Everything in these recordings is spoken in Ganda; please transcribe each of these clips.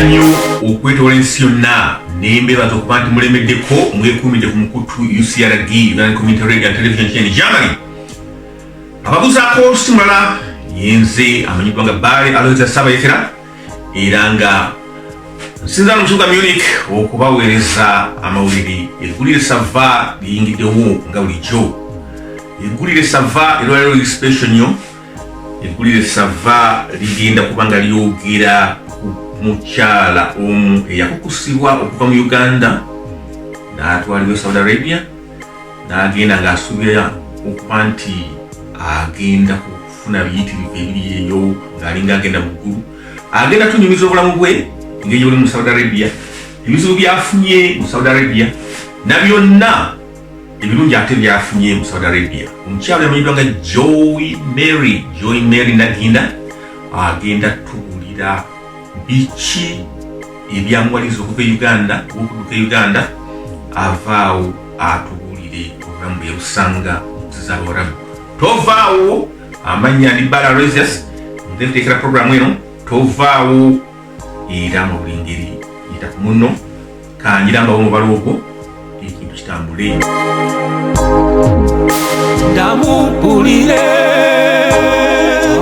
Nnyo okwetoola ensi yonna, nembebaza okuba nti mulemeddeko, mwekuumidde ku mukutu UCRD, Uganda Community Radio and Television Chain Germany. Ababuzaako si mulala, yenze amanyiddwa nga Baale Aloysius Ssabayekera, era nga nsinza mu kibuga Munich okubaweereza amawulire. Eggulire sava liyingiddewo nga bulijjo. Eggulire sava erwaliro liri special nnyo. Eggulire sava ligenda kuba nga lyogera ku mukyala omu eyakukusibwa okuva mu Uganda n'atwalibwa e Saudi Arabia, n'agenda ng'asuubira okuba nti agenda kufuna biyitirivu ebiri eyo, ng'alinga agenda mu ggulu. Agenda tunyumiza obulamu bwe engeri gyebuli mu Saudi Arabia, ebizibu byafunye mu Saudi Arabia, na byonna ebirungi ate byafunye mu Saudi Arabia. Omukyala yamanyiddwa nga Joy Mary, Joy Mary Naginda, agenda tubuulira biki ebyamuwaliriza okuva e Uganda, okudduka e Uganda, avaawo atubuulire obulamu bwe yabusanga mu nsi z'Abawarabu. Tovaawo, amannya ndi Bala Aloysius, nze nteekera programu eno. Tovaawo, era mu buli ngeri yita ku munno kangira mbawo omubala ogwo ekintu kitambule. Ndamumpulire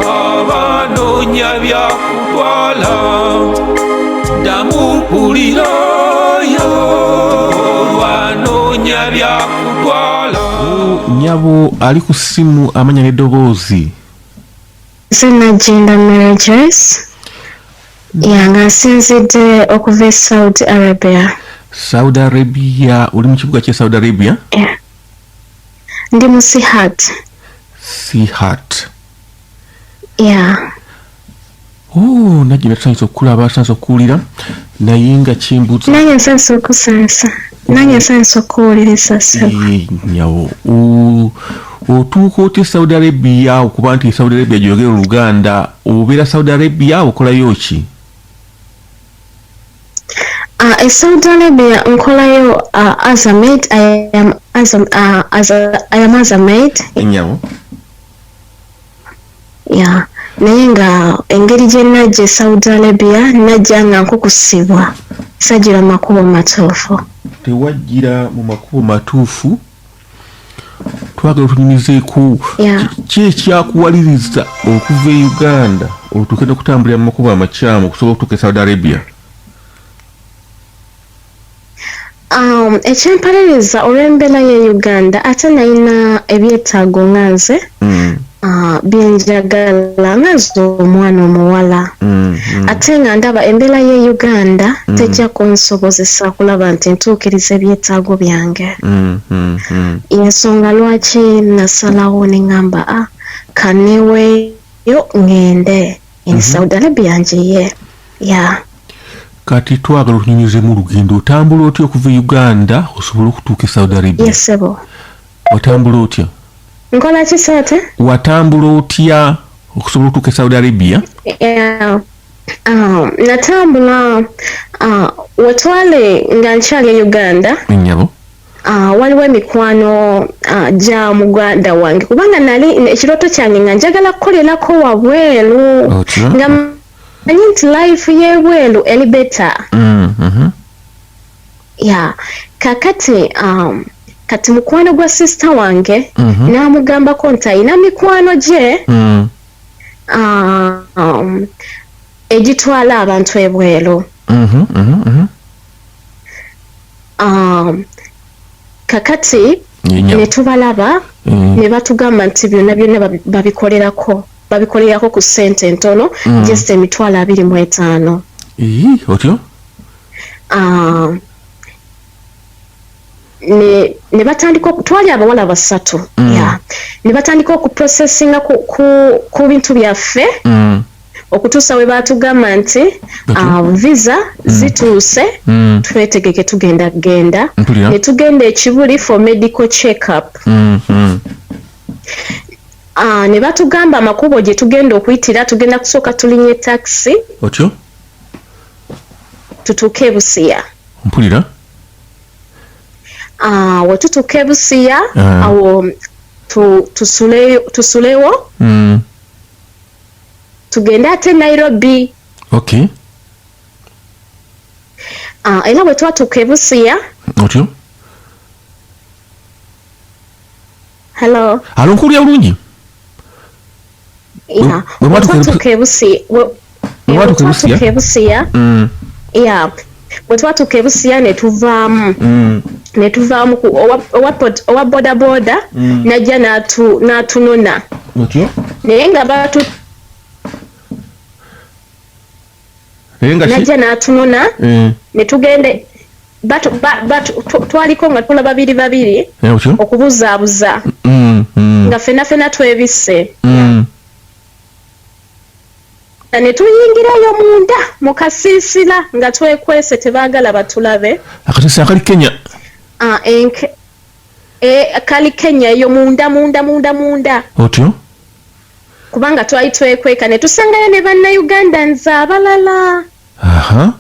abanoonya byakutwala, ndamumpulire oyo olwanoonya byakutwala. Nyabo ali ku ssimu, amanya n'eddoboozi? Nze Nagginda Mary Joyce nga nsinzidde okuva e Saudi Arabia. Saudi Arabia, oli mu kibuga kye Saudi Arabia? Yeah. Ndi mu Sihat. Sihat. Yeah. Oh, Nagginda, tusanyusa okukulaba, tusanyusa okukuwulira, naye nga kyembuuza Nange nsanyusa okusansa. Nange nsanyusa okuwuliriza, ssebo. Eh, nyawo, otuuka otya e Saudi Arabia, okuba nti Saudi Arabia gyogera Oluganda? Obeera Saudi Arabia okolayo ki? E Saudi Arabia nkolayo as a maid. I am as a maid. Enyawo. Yeah. Naye nga engeri gye najja e Saudi Arabia, najja nga nkukusibwa, sajjira makubo matuufu. Tewajjira mu makubo matuufu. Twagala otunyumizeeko ki ekyakuwaliriza okuva e Uganda otuuke n'okutambulira mu makubo amakyamu okusobola okutuuka e Saudi Arabia? Ekyempaliriza olw'embeera ye Uganda, ate nalina ebyetaago nga nze byenjagala nga nze omwana omuwala, ate nga ndaba embeera ye Uganda tejja kunsobozesa kulaba nti ntuukiriza ebyetaago byange. Ensonga lwaki nasalawo ne ŋŋamba, ah, kaneweeyo ŋŋende in Saudi Arabia njiye, yeah. Kati twagala otunyumizemu olugendo. Otambula otya okuva e Uganda osobole okutuuka e Saudi Arabia? Yes, ssebo. Watambula otya? Nkola ki saate? Watambula otya okusobola okutuuka e Saudi Arabia? Yeah. Natambula wetwale nga nkyali e Uganda. Ennyabo. Waliwo emikwano gya muganda wange, kubanga nali ekirooto kyange nga njagala kukolerako wabweru, nga manyi nti life y'ebweru eri better. Yeah. Kakati kati mukwano gwa sister wange n'amugambako nti ayina mikwano gye egitwala abantu ebweru. Kakati ne tubalaba, ne batugamba nti byonna byonna babikolerako ku ssente entono, just 25,000. Ii, otyo? Ne batandika twali abawala basatu, yeah. Ne batandika okuprocessinga ku bintu byaffe okutuusa we batugamba nti visa zituuse, twetegeke, tugenda genda. Ne tugenda ekibuli for medical check up. Ne batugamba amakubo gye tugenda okuyitira, tugenda kusooka tulinye taxi Otyo? tutuuke e Busiya. Mpulira. We tutuuka e Busiya, awo tusulewo, tugende ate Nairobi. Era bwe twatuuka e Busia. Otyo. Hello. Alo, nkuwulira bulungi. Yeah. Bwe twatuuka e Busia, bwe twatuuka e Busia, yeah, bwe twatuuka e Busia ne tuvaamu, ne tuvaamu owa boda boda najja n'atunona. Otyo. Naye nga batu najja n'atunona, ne tugende twaliko nga tukola babiri babiri okubuzaabuza, nga ffenna ffenna twebisse. Ne tuyingirayo munda mu kasiisira nga twekwese, tebaagala batulabe. Akasiisira kali Kenya? Kali Kenya eyo munda munda munda munda. Otyo? Kubanga twali twekweka ne tusangayo ne bannayuganda abalala. Aha.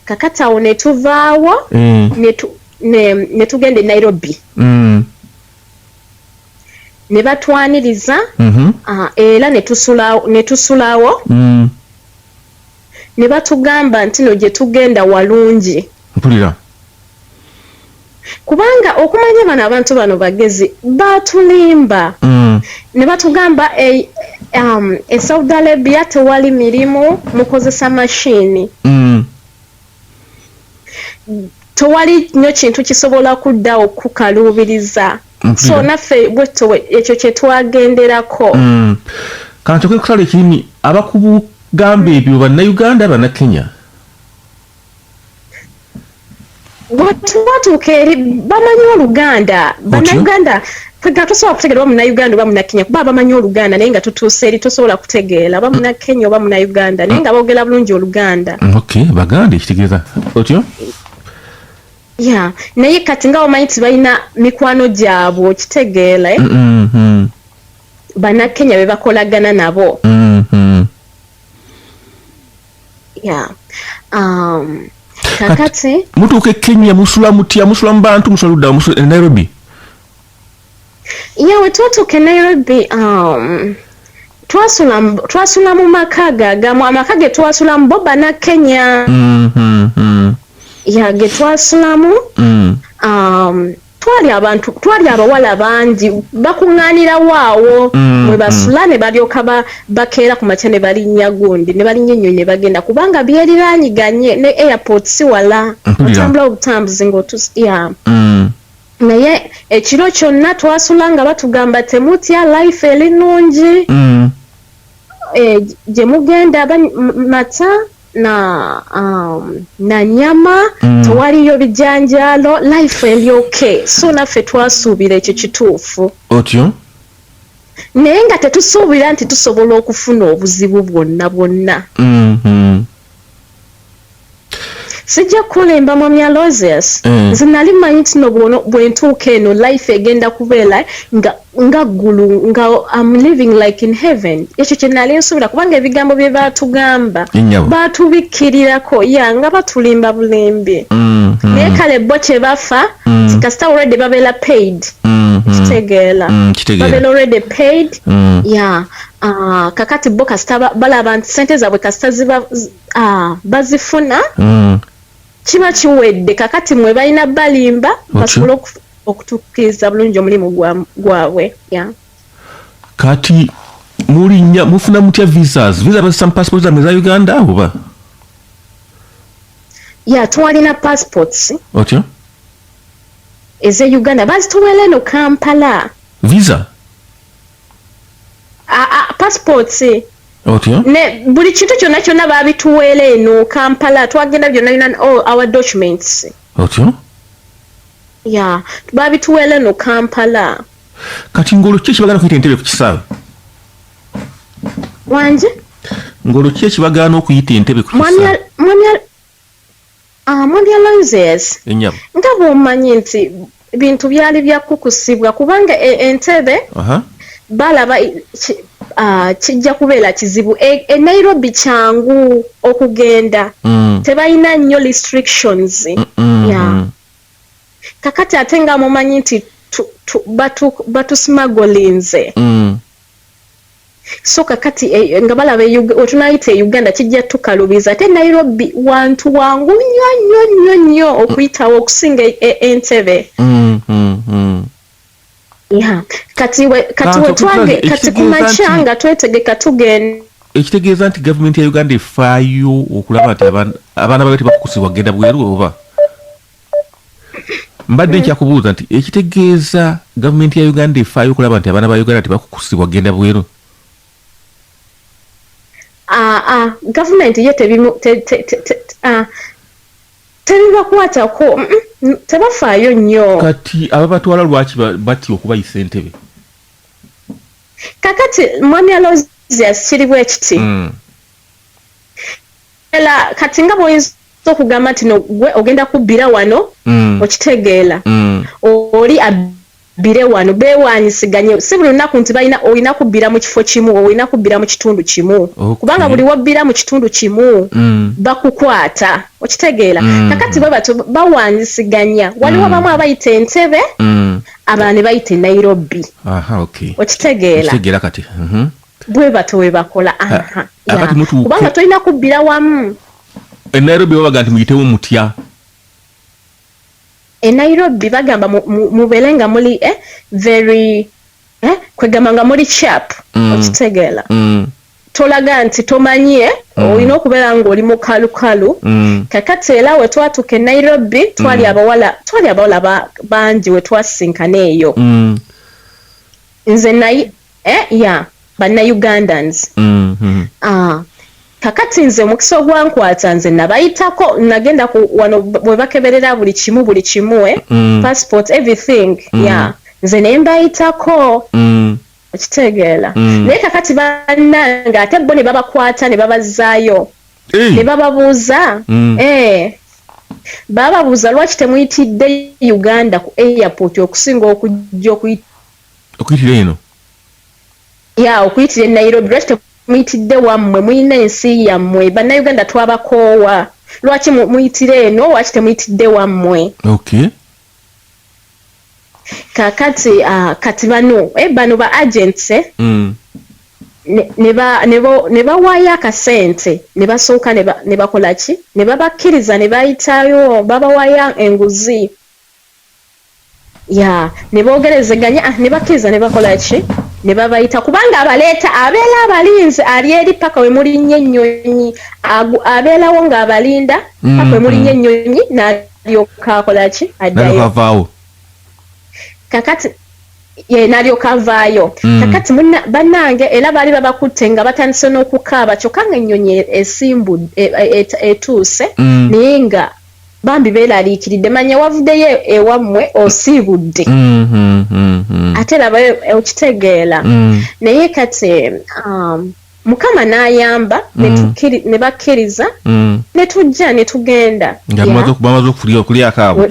Kakati awo ne tuvaawo, ne tugenda e Nairobi. Ne batwaniriza, era ne tusulawo. Ne batugamba nti no gye tugenda walungi. Mpulira. Kubanga okumanya bano abantu bano bagezi batulimba. Ne batugamba e Saudi Arabia tewali mirimu, mukozesa mashini. Tewali nnyo kintu kisobola kuddawo kukaluubiriza. So naffe bwetyo ekyo kye twagenderako. Kanti okusala ekirimi, abakubugamba ebyo bannayuganda, bannakenya? Bwe twatuuka eri bamanyi Oluganda. Bannayuganda nga tosobola kutegeera oba munnayuganda oba munnakenya, kuba bamanyi Oluganda, naye nga tutuuse eri tosobola kutegeera oba munnakenya oba munnayuganda, naye nga boogera bulungi Oluganda. Okay, baganda ekitegeeza otyo? Yeah, naye kati nga omanyi nti balina mikwano gyabwe, okitegeera, bannakenya be bakolagana nabo. Yeah. Kakati mutuuka e Kenya musula mutya? Musula mu bantu, musula ludda, musula e Nairobi? Yeah, we twatuuka e Nairobi, twasula mu maka gagamu, amaka ge twasulamu bo bannakenya. Yeah, ge twasulamu. Twali abantu, twali abawala bangi bakuŋŋaanira waawo mwe basula, ne balyoka bakeera ku makya ne balinnya gundi, ne balinnya ennyonyi ne bagenda, kubanga byeriraanyiganye ne airport si wala, otambula obutambuzi ng'otu, yeah. Naye ekiro kyonna twasula nga batugamba temutya, life eri nnungi, gye mugenda mata na nyama, tewaliyo bijanjaalo, life eri okay. So naffe twasuubira ekyo kituufu. Otyo. Naye nga tetusuubira nti tusobola okufuna obuzibu bwonna bwonna. Sijja kukulimba, mwami Aloysius, nze nali mmanyi nti no bwe ntuuka eno life egenda kubeera nga ggulu, nga I'm living like in heaven. Ekyo kye nali nsuubira, kubanga ebigambo bye baatugamba baatubikkirirako, ya nga batulimba bulimbi. Naye kale bo kye bafa, kasita already babeera paid. Kitegeera. Babeera already paid. Yeah. Kakati bo kasita balaba nti ssente zaabwe kasita ziba bazifuna, kiba kiwedde. Kakati mwe balina balimba basobole okutuukiriza bulungi omulimu gwabwe. Yeah. Kati mulinnya mufuna mutya visas? Visa bazisa mu passport zammwe eza Uganda oba? Yeah, twalina passports. Otyo? Ez'e Uganda bazituweera eno Kampala. Visa? Passports. Otyo? Ne buli kintu kyonna kyonna babituweera eno Kampala, twagenda byonna byonna, all our documents. Otyo? Yeah, babituweera eno Kampala. Kati ng'olwo ki ekibagaana okuyita Entebbe ku kisaawe? Wanje? Ng'olwo ki ekibagaana okuyita Entebbe ku kisaawe? Mwami Aloysius, Ennyabo. nga bw'omanyi nti bintu byali bya kukusibwa, kubanga Entebbe balaba kijja kubeera kizibu. E Nairobi kyangu okugenda, tebalina nnyo restrictions. Yeah. Kakati ate nga mumanyi nti batusmugglinze. So kakati nga balaba wetunayita e Uganda kijja tukalubiza, ate Nairobi wantu wangu nnyo nnyo nnyo nnyo okuyitawo okusinga Entebbe. Yeah. Kati we twange kati kumakya nga twetegeka tugenda. Ekitegeeza nti gavumenti ya Uganda efaayo okulaba nti abaana babe tebakukusibwa kugenda bweru, oba mbadde nkyakubuuza nti ekitegeeza gavumenti ya Uganda efaayo okulaba nti abaana ba Uganda tebakukusibwa kugenda bweru? Aa, gavumenti ye tebibakwatako, tebafaayo nnyo. Kati ababatwala lwaki batya okubayisa Entebbe? Kakati mwami Aloysius, kiri bwe kiti. Era kati nga bw'oyinza okugamba nti no gwe ogenda kubbira wano, okitegeera, oli abbire wano, beewanyisiganye. Si buli lunaku nti balina olina kubbira mu kifo kimu, olina kubbira mu kitundu kimu, kubanga buli wobbira mu kitundu kimu bakukwata, okitegeera? Kakati bwe batyo bawanyisiganya. Waliwo abamu abayita Entebbe, abalala ne bayita e Nairobi. Okitegeera? Kitegeera kati. Bwe batyo bwe bakola. Aha, Akati yeah. Mutuuke. Kubanga tolina kubbira wamu. E Nairobi babaga nti muyitewo mutya? E Nairobi bagamba mubeere nga muli very kwegamba nga muli sharp, okitegeera? Tolaga nti tomanyie, olina okubeera ng'oli mukalukalu. Kakati era we twatuuka e Nairobi twali abawala bangi we twasinkana eyo. Nze nayi ya Bannayugandans. Ah, kakati nze omukisa ogwankwata, nze nabayitako, nagenda ku wano bwe bakeberera buli kimu, buli kimu, passport, everything. Yeah, nze ne mbayitako, okitegeera? Naye kakati bannange ate bo ne babakwata ne babazzaayo ne bababuuza, bababuuza lwaki temuyitidde Uganda ku airport okusinga okujja okuyitira eno? Ya, okuyitira e Nairobi. Lwaki temuyitidde wammwe? Muyina ensi yammwe. Bannayuganda twabakoowa. Lwaki muyitira eno? Lwaki temuyitidde wammwe? Kakati kati bano bano ba agents ne bawaayo akasente ne basooka ne bakola ki, ne babakkiriza ne bayitayo. Babawaayo enguzi ya ne boogerezeganya, ne bakkiriza ne bakola ki, ne babayita, kubanga abaleeta abeera abalinzi ali eri paka we mulinnya ennyonyi. Abeerawo ng'abalinda paka we mulinnya ennyonyi, n'alyoka akola ki, addayo. Nalyoka avaawo. Kakati ye n'alyoka avaayo. Kakati bannange era baali babakutte nga batandise n'okukaaba, kyokka nga ennyonyi esimbu etuuse, naye nga bambi beeraliikiridde. Manya wavuddeyo ewammwe osiibudde, ate laba, okitegeera? Naye kati Mukama n'ayamba ne bakkiriza ne tujja ne tugenda. Nga bamaze okulyako abo.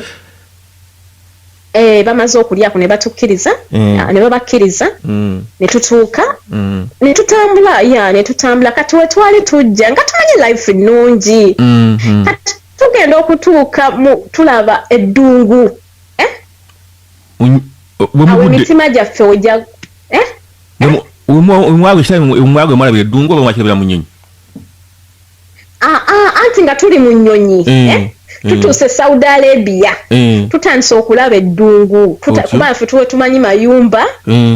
Bamaze okulyako ne batukkiriza, ne babakkiriza, ne tutuuka, ne tutambula, ya, ne tutambula. Kati we twali tujja nga tumanyi life nnungi. Kati tugenda okutuuka mu tulaba eddungu, eh? Bwe Awo mugudde emitima gyaffe wejja, eh? Bwe mwagwe mwalabira eddungu oba mwakirabira mu nnyonyi? Ah, ah, anti nga tuli mu nnyonyi, eh? Tutuuse Saudi Arabia, tutandise okulaba eddungu. Kuba ffe tuwe tumanyi mayumba,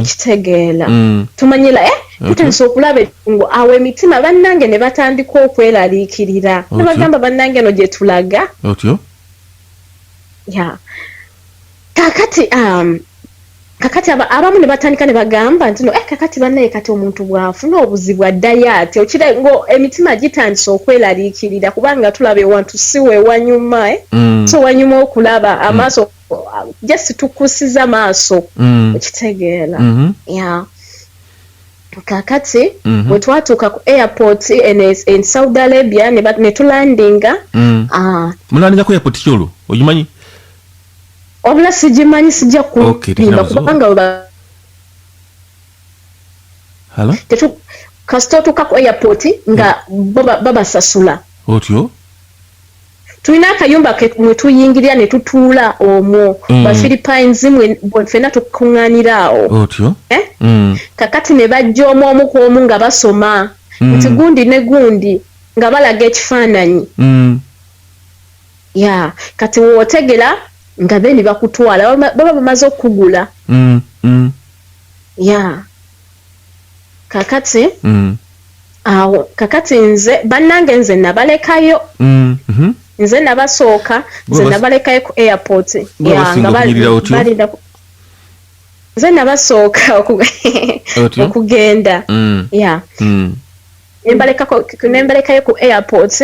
kitegeera? Tumanyira, eh? Tutandise okulaba eddungu. Awo emitima bannange ne batandika okweraliikirira, ne bagamba, "Bannange, eno gye tulaga?" Otyo. Ya, kakati kakati abamu ne batandika ne bagamba nti no, kakati bannaye, kati omuntu bw'afuna obuzibu addayo ati? Okira ngo emitima gitandise okweraliikirira, kubanga tulaba ewantu si wewanyuma, eh? So wanyuma okulaba amaaso, just tukusiza maaso, okitegeera? Ya, kakati bwe twatuuka ku airport in Saudi Arabia ne tulandinga, Mulandinga ku airport ki olwo, ogimanyi? Wabula sigimanyi, sijja kulimba, kubanga Hello? Kasita otuuka ku airport nga babasasula. Otyo. Tulina akayumba mwe tuyingirira ne tutuula omwo. Ba Philippines mwe ffenna tukuŋŋaanira awo. Otyo. Eh? Kakati ne bajja omu omu ku omu nga basoma nti gundi ne gundi, nga balaga ekifaananyi. Ya, kati wootegera nga then bakutwala, baba bamaze okukugula. Ya, kakati awo kakati nze bannange nze nabalekayo. Nze nabasooka, nze nabalekayo ku airport. Gwe Ya, abasinga nga okunyirira otyo? Nze nabasooka Otyo? okugenda. Ya. Nembalekayo ku airport.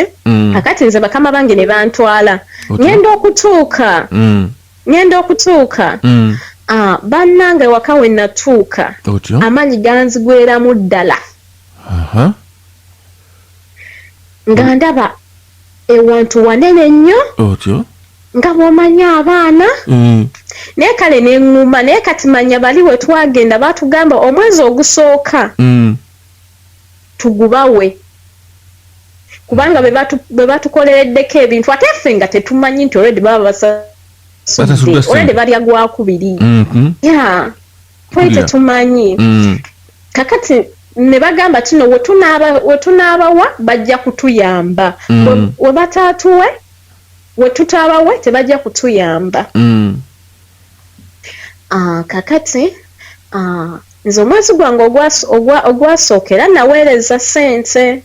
Kakati nze bakama bange ne bantwala. Otyo? Ngenda okutuuka, ngenda okutuuka, ah, bannange, waka we natuuka, Otyo. amaanyi ganzigweramu ddala. Nga ndaba ewantu wanene nnyo. Otyo. Nga bw'omanyi abaana. Naye kale neŋŋuma, naye kati manya bali we twagenda batugamba omwezi ogusooka tugubawe, kubanga be batukolereddeko ebintu, ate ffe nga tetumanyi nti already baba Basasuddwa basasudde ssente. already, balya gwakubiri. Ya, twali Mpulira. tetumanyi. Kakati ne bagamba kino, we tunaabawa bajja kutuyamba. We bataatuwe, we tutaabawe tebajja kutuyamba. Ah, kakati ah, nze omwezi gwange ogwasooka era naweereza ssente.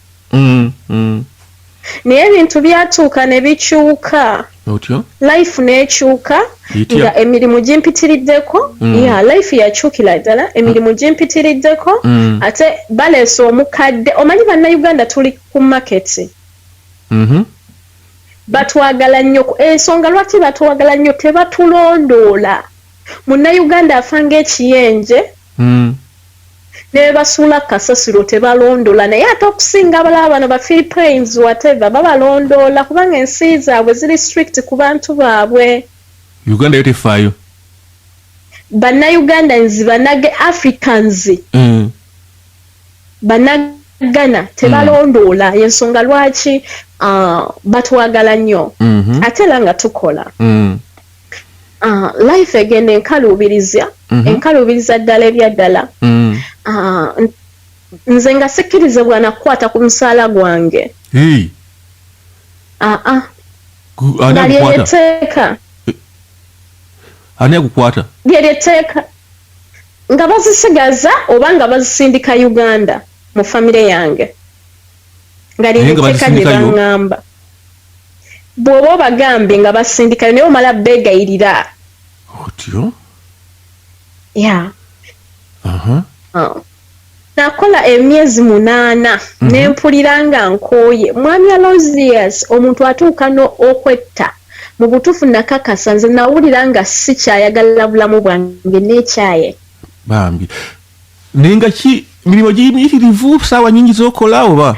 Naye ebintu byatuuka ne bikyuka. Otyo. Life n'ekyuka. Etya? Nga emirimu gimpitiriddeko. Ya, life yakyukira ddala, emirimu gimpitiriddeko. Ate baleese omukadde, omanyi Bannayuganda tuli ku market. Batwagala nnyo. Ensonga lwaki batwagala nnyo, tebatulondoola. Munnayuganda afa ng'ekiyenje. Ne basuula kasasiro tebalondola, naye ate okusinga abalaba bano ba Philippines, whatever, babalondoola kubanga ensi zaabwe ziri strict ku bantu baabwe. Uganda yo tefaayo. Bannayugandans, bannage Africans, bannagana tebalondoola, yensonga lwaki batwagala nnyo. Ate era nga tukola. Life egenda enkaluubiriza, enkaluubiriza ddala ebyaddala. Nze nga sikkirizibwa nakukwata ku musaala gwange. Hey. Aa. Ani Nga agukwata? lyeryeteeka. Ani agukwata? Lyeryeteeka, nga bazisigaza oba nga bazisindika Uganda mu famire yange, nga Naye nga lyeryeteeka lye bazisindikayo? Baŋŋamba bw'oba obagambye nga basindikayo, naye omala beegayirira. Otyo. Ya. Ah. Nakola emyezi 8, ne mpulira nga nkooye. Mwami Aloysius, omuntu atuuka no okwetta. Mu butuufu nakakasa nze nawulira nga sikyayagala bulamu bwange, neekyaye. Bambi, naye nga ki mirimu giyitirivu, saawa nyingi zokola oba?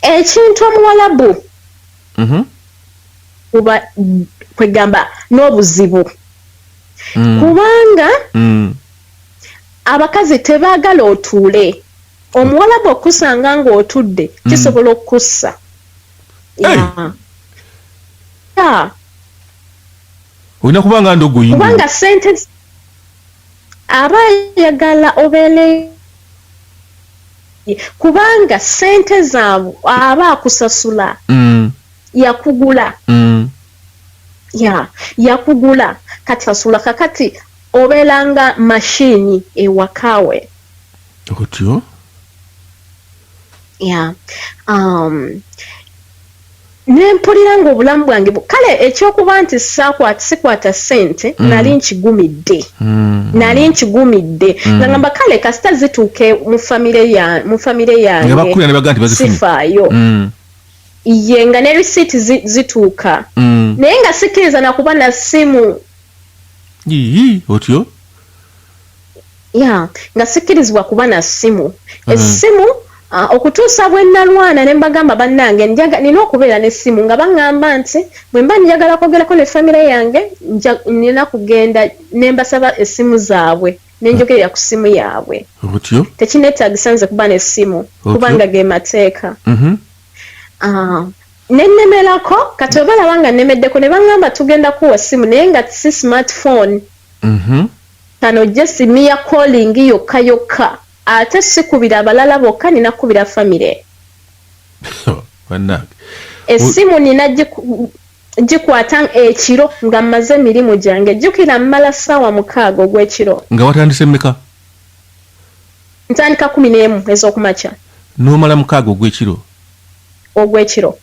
Ekintu omuwalabu kuba kwegamba n'obuzibu, kubanga abakazi tebaagala otuule. Omuwalabu okusanga ng'otudde kisobola okukussa. Hey! Ya. Olina kuba nga ndogoyi. Kubanga sente aba ayagala obeere, kubanga sente zaabwe aba akusasula. Yakugula. Ya, yakugula, kati sasula. Kakati obeera nga mashini ewakawe. Otyo. Ya, nempulira nga obulamu bwange kale ekyokuba nti sikwata ssente, nali nkigumidde. Nali nkigumidde, nga ngamba kale kasita zituuke mu famire Nga yange. bakubira ne bagamba nti bazifunye. Sifaayo. Ye, nga ne risiiti zituuka. Naye nga sikkiriza nakuba na ssimu. Yii, otyo. Ya, nga sikkirizibwa kuba na ssimu. Essimu, okutuusa bwe nalwana ne mbagamba, bannange, nina okubeera n'essimu, nga baŋŋamba nti bwe mba njagala kwogerako ne famire yange, nina kugenda ne mbasaba essimu zaabwe, ne njogerera ku ssimu yaabwe. Otyo. Tekineetaagisa nze kuba n'essimu, kubanga ge mateeka. Ah, ne nnemerako. Kati bwe balaba nga nnemeddeko, ne baŋŋamba tugenda kuwa ssimu, naye nga si smartphone. Kano just mere calling yokka yokka, ate sikubira abalala bokka, nina kubira family. Bannange! Essimu nina gikwata ekiro nga mmaze emirimu gyange. Jjukira mmala ssaawa 6 ogw'ekiro. Nga watandise mmeka? Ntandika 11 ez'okumakya. N'omala 6 ogw'ekiro? Ogw'ekiro.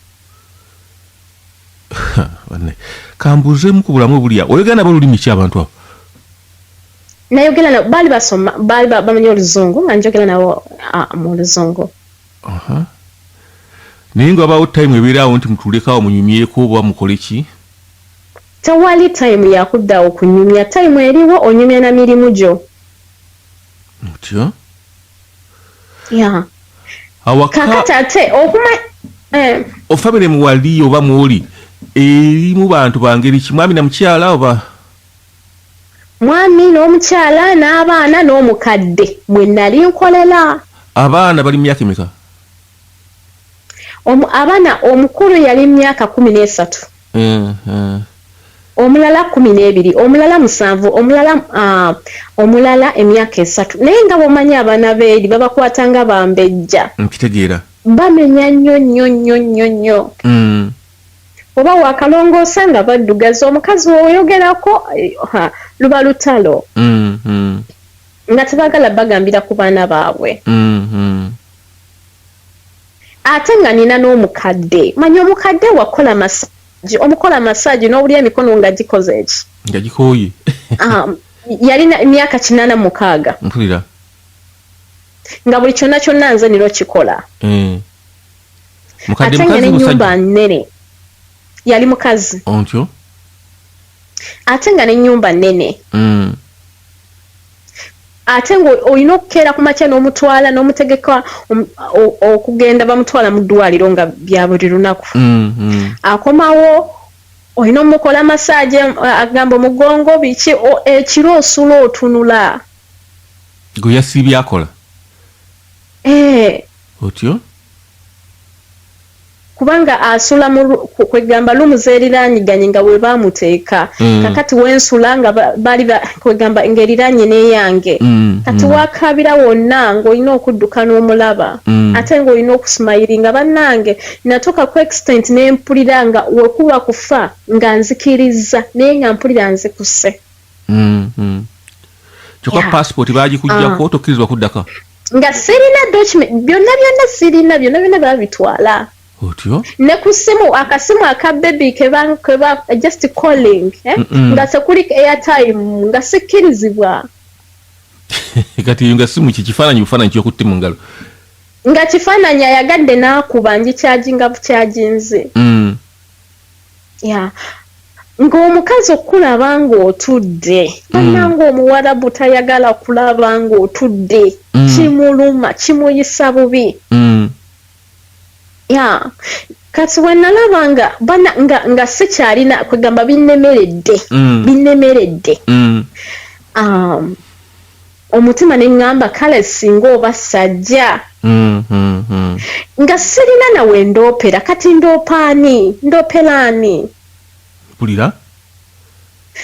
Banne, kambuuzeemu ku bulamu obulya, oyogera nabo olulimi ki abantu abo? Nayogera nabo, baali basoma, baali bamanyi Oluzungu, nga njogera nabo mu Luzungu. Aha. Naye nga wabaawo time ebeeraawo nti mutulekawo munyumyeko oba mukole ki? Tewali time yakuddawo kunyumya. Time eriwo onyumya na mirimu gyo. Mutyo? Ya. Awaka? Kakati ate okuma ofamire muwali oba mwoli erimu bantu bangeri ki? Mwami na mukyala oba? Mwami n'omukyala n'abaana n'omukadde mwe nali nkolera. Abaana bali mu myaka emeka? Abaana, omukulu yali myaka 13, omulala 12, omulala 7, omulala emyaka 3. Naye nga bw'omanyi abaana beeri babakwata nga bambejja. Nkitegeera. Bamenya nnyo nnyo nnyo nnyo nnyo. Oba wakalongoosa nga baddugaza omukazi woyogerako, luba lutalo. Nga tebaagala bagambira ku baana baabwe. Ate nga nina n'omukadde. Manyi omukadde wakola massage, omukola massage n'obulya emikono nga gikoze eki? Nga gikooye. Yalina emyaka 86. Mpulira. Nga buli kyonna kyonna nze nina okikola. Mukadde Ate nga mukazi, n'ennyumba musajja? nnene. Yali mukazi. Ontyo. Ate nga n'ennyumba nnene. Ate nga olina okukeera ku makya n'omutwala n'omutegeka okugenda, bamutwala mu ddwaliro nga bya buli lunaku. Akomawo, olina omukola massage, agamba omugongo biki, ekiro osula otunula. Gwe yasiibye akola? Eh. Otyo. Kubanga asula mu kwegamba room zeeriraaniganye nga we baamuteeka. Kakati wensula nga baali kwegamba ng'eriraanye n'eyange. Kati wakaabira wonna ng'olina okudduka n'omulaba. Ate ng'olina okusmilinga. Bannange, natuuka ku extent ne mpulira nga wekuba kufa nga nzikiriza, naye nga mpulira nzikuse. Kyokka passport baagikugjako, tokkirizibwa kuddaka? Nga sirina document, byonna byonna sirina, byonna byonna babitwala. Otyo. Ne ku ssimu, akasimu aka baby keba just calling, eh? Nga tekuli airtime, nga sikkirizibwa. Kati nga simu ki? Kifaananyi bufaananyi kyokutte mu ngalo? Nga kifaananyi, ayagadde n'akuba, ngicharginga bucharginzi. Ya, ng'omukazi okulaba ng'otudde, bannanga, omuwarabu tayagala kulaba ng'otudde. Kimuluma, kimuyisa bubi. Ya, kati bwe nalaba nga bana nga sikyalina, kwegamba binnemeredde, binnemeredde, omutima ne ŋŋamba kale singa oba sajja. Nga sirina nawe ndoopera. Kati ndoopaani? Ndooperaani? Mpulira.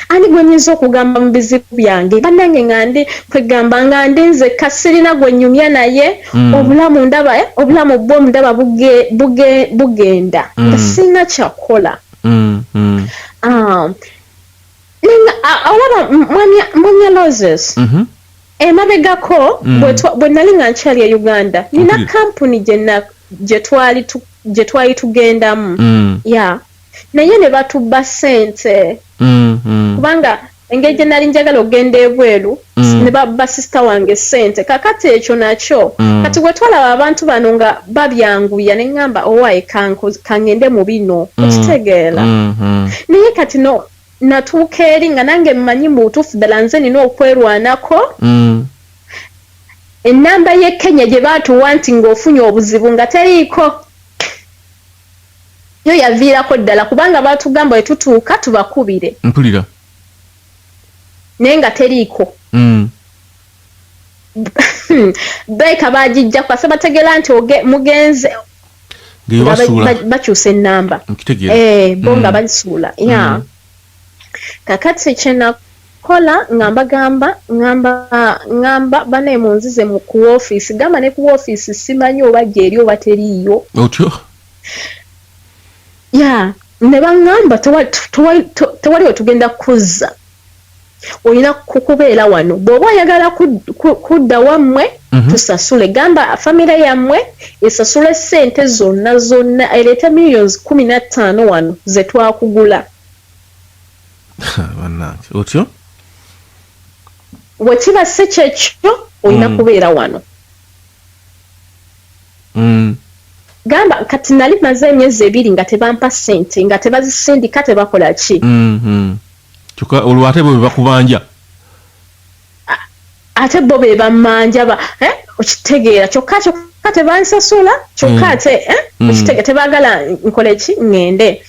Ani gwe nyinza okugamba mu bizibu byange? Bannange, nga ndi kwegamba nga ndi nzekka, sirina gwe nyumya naye. Obulamu ndaba, obulamu bwo ndaba bugenda nga sirina kyakukola. Olaba mwami Moses, emabegako bwe nali nga nkyali e Uganda, nina kampuni gye twali tugendamu. Ya, naye ne batubba ssente, kubanga engeri gye nali njagala okugenda ebweru, ne babba sister wange ssente. Kakati ekyo nakyo, kati bwe twalaba abantu bano nga babyanguya, ne ŋŋamba owaaye kaŋŋende mu bino. Okitegeera? Naye kati no natuuka eri nga nange mmanyi mu butuufu ddala nze nina okwerwanako. Ennamba y'e Kenya gye baatuwa nti ng'ofunye obuzibu nga teriiko, yo yaviirako ddala, kubanga baatugamba bwe tutuuka tubakubire. Mpulira. Naye nga teriiko. Beeka bagijja kwase bategeera nti mugenze. Nga bakyusa ennamba, bo nga bazisuula. Ya, kakati kyenakola nga mbagamba, ngamba banaye munzize ku woofiisi. Gamba ne ku woofiisi simanyi oba gyeri oba teriiyo. Otyo? Ya, ne baŋŋamba tewali we tugenda kuzza, olina kukubeera wano. Bw'oba oyagala kudda wammwe, tusasule. Gamba famire yammwe esasule ssente zonna zonna, ereete millions 15 wano ze twakugula. Bannange, otyo? Bwe kiba si kyekyo, olina kubeera wano. Gamba kati nali maze emyezi 2 nga tebampa ssente, nga tebazisindika, tebakola ki. Kyokka olwo ate bo be bakubanja. Ate bo be bammanja ba, okitegeera? Kyokka tebansasula, kyokka ate okitegeera, tebaagala nkole ki, ŋŋende.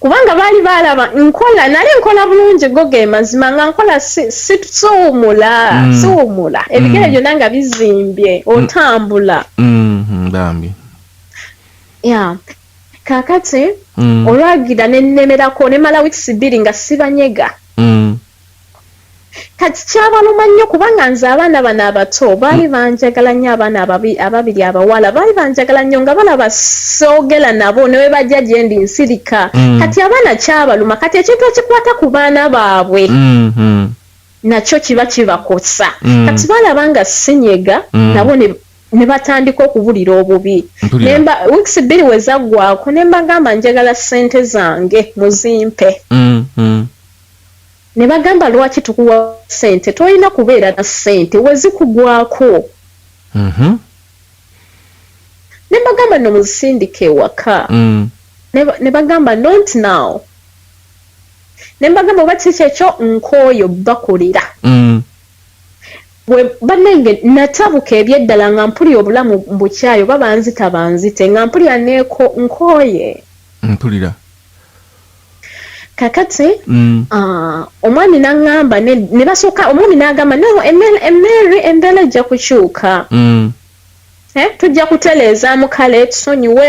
Kubanga baali baalaba nkola, nali nkola bulungi, go ge mazima, nga nkola, siwumula, siwumula, ebigere byonna nga bizimbye, otambula. Bambi. Ya, kakati olwagira nennemerako, nemala weeks 2 nga sibanyega. Kati kyabaluma nnyo, kubanga nze abaana bano abato baali banjagala nnyo. Abaana ababiri abawala baali banjagala nnyo, nga balaba soogera nabo, ne bwe bajja gye ndi nsirika. Kati abaana kyabaluma. Kati ekintu ekikwata ku baana baabwe nakyo kiba kibakosa. Kati balaba nga sinyega nabo, ne batandika okubulira obubi. Nemba weeks 2 we zaggwako, ne mbagamba njagala ssente zange muzimpe. Ne bagamba, lwaki tukuwa ssente? Tolina kubeera na ssente wezikugwako. Ne mbagamba no muzisindike ewaka. Ne bagamba, not now. Ne mbagamba oba kiki ekyo, nkooyo bakolera. Bwe bannange natabuka ebyeddala, nga mpulira obulamu mbukyayo, oba banzita banzite, nga mpulira neeko nkooye. Mpulira. Kakati omwami n'aŋŋamba, ne basooka, omwami n'agamba, no, emmeeri embeera ejja kukyuka. Tujja kutereezaamu, kale tusonyiwe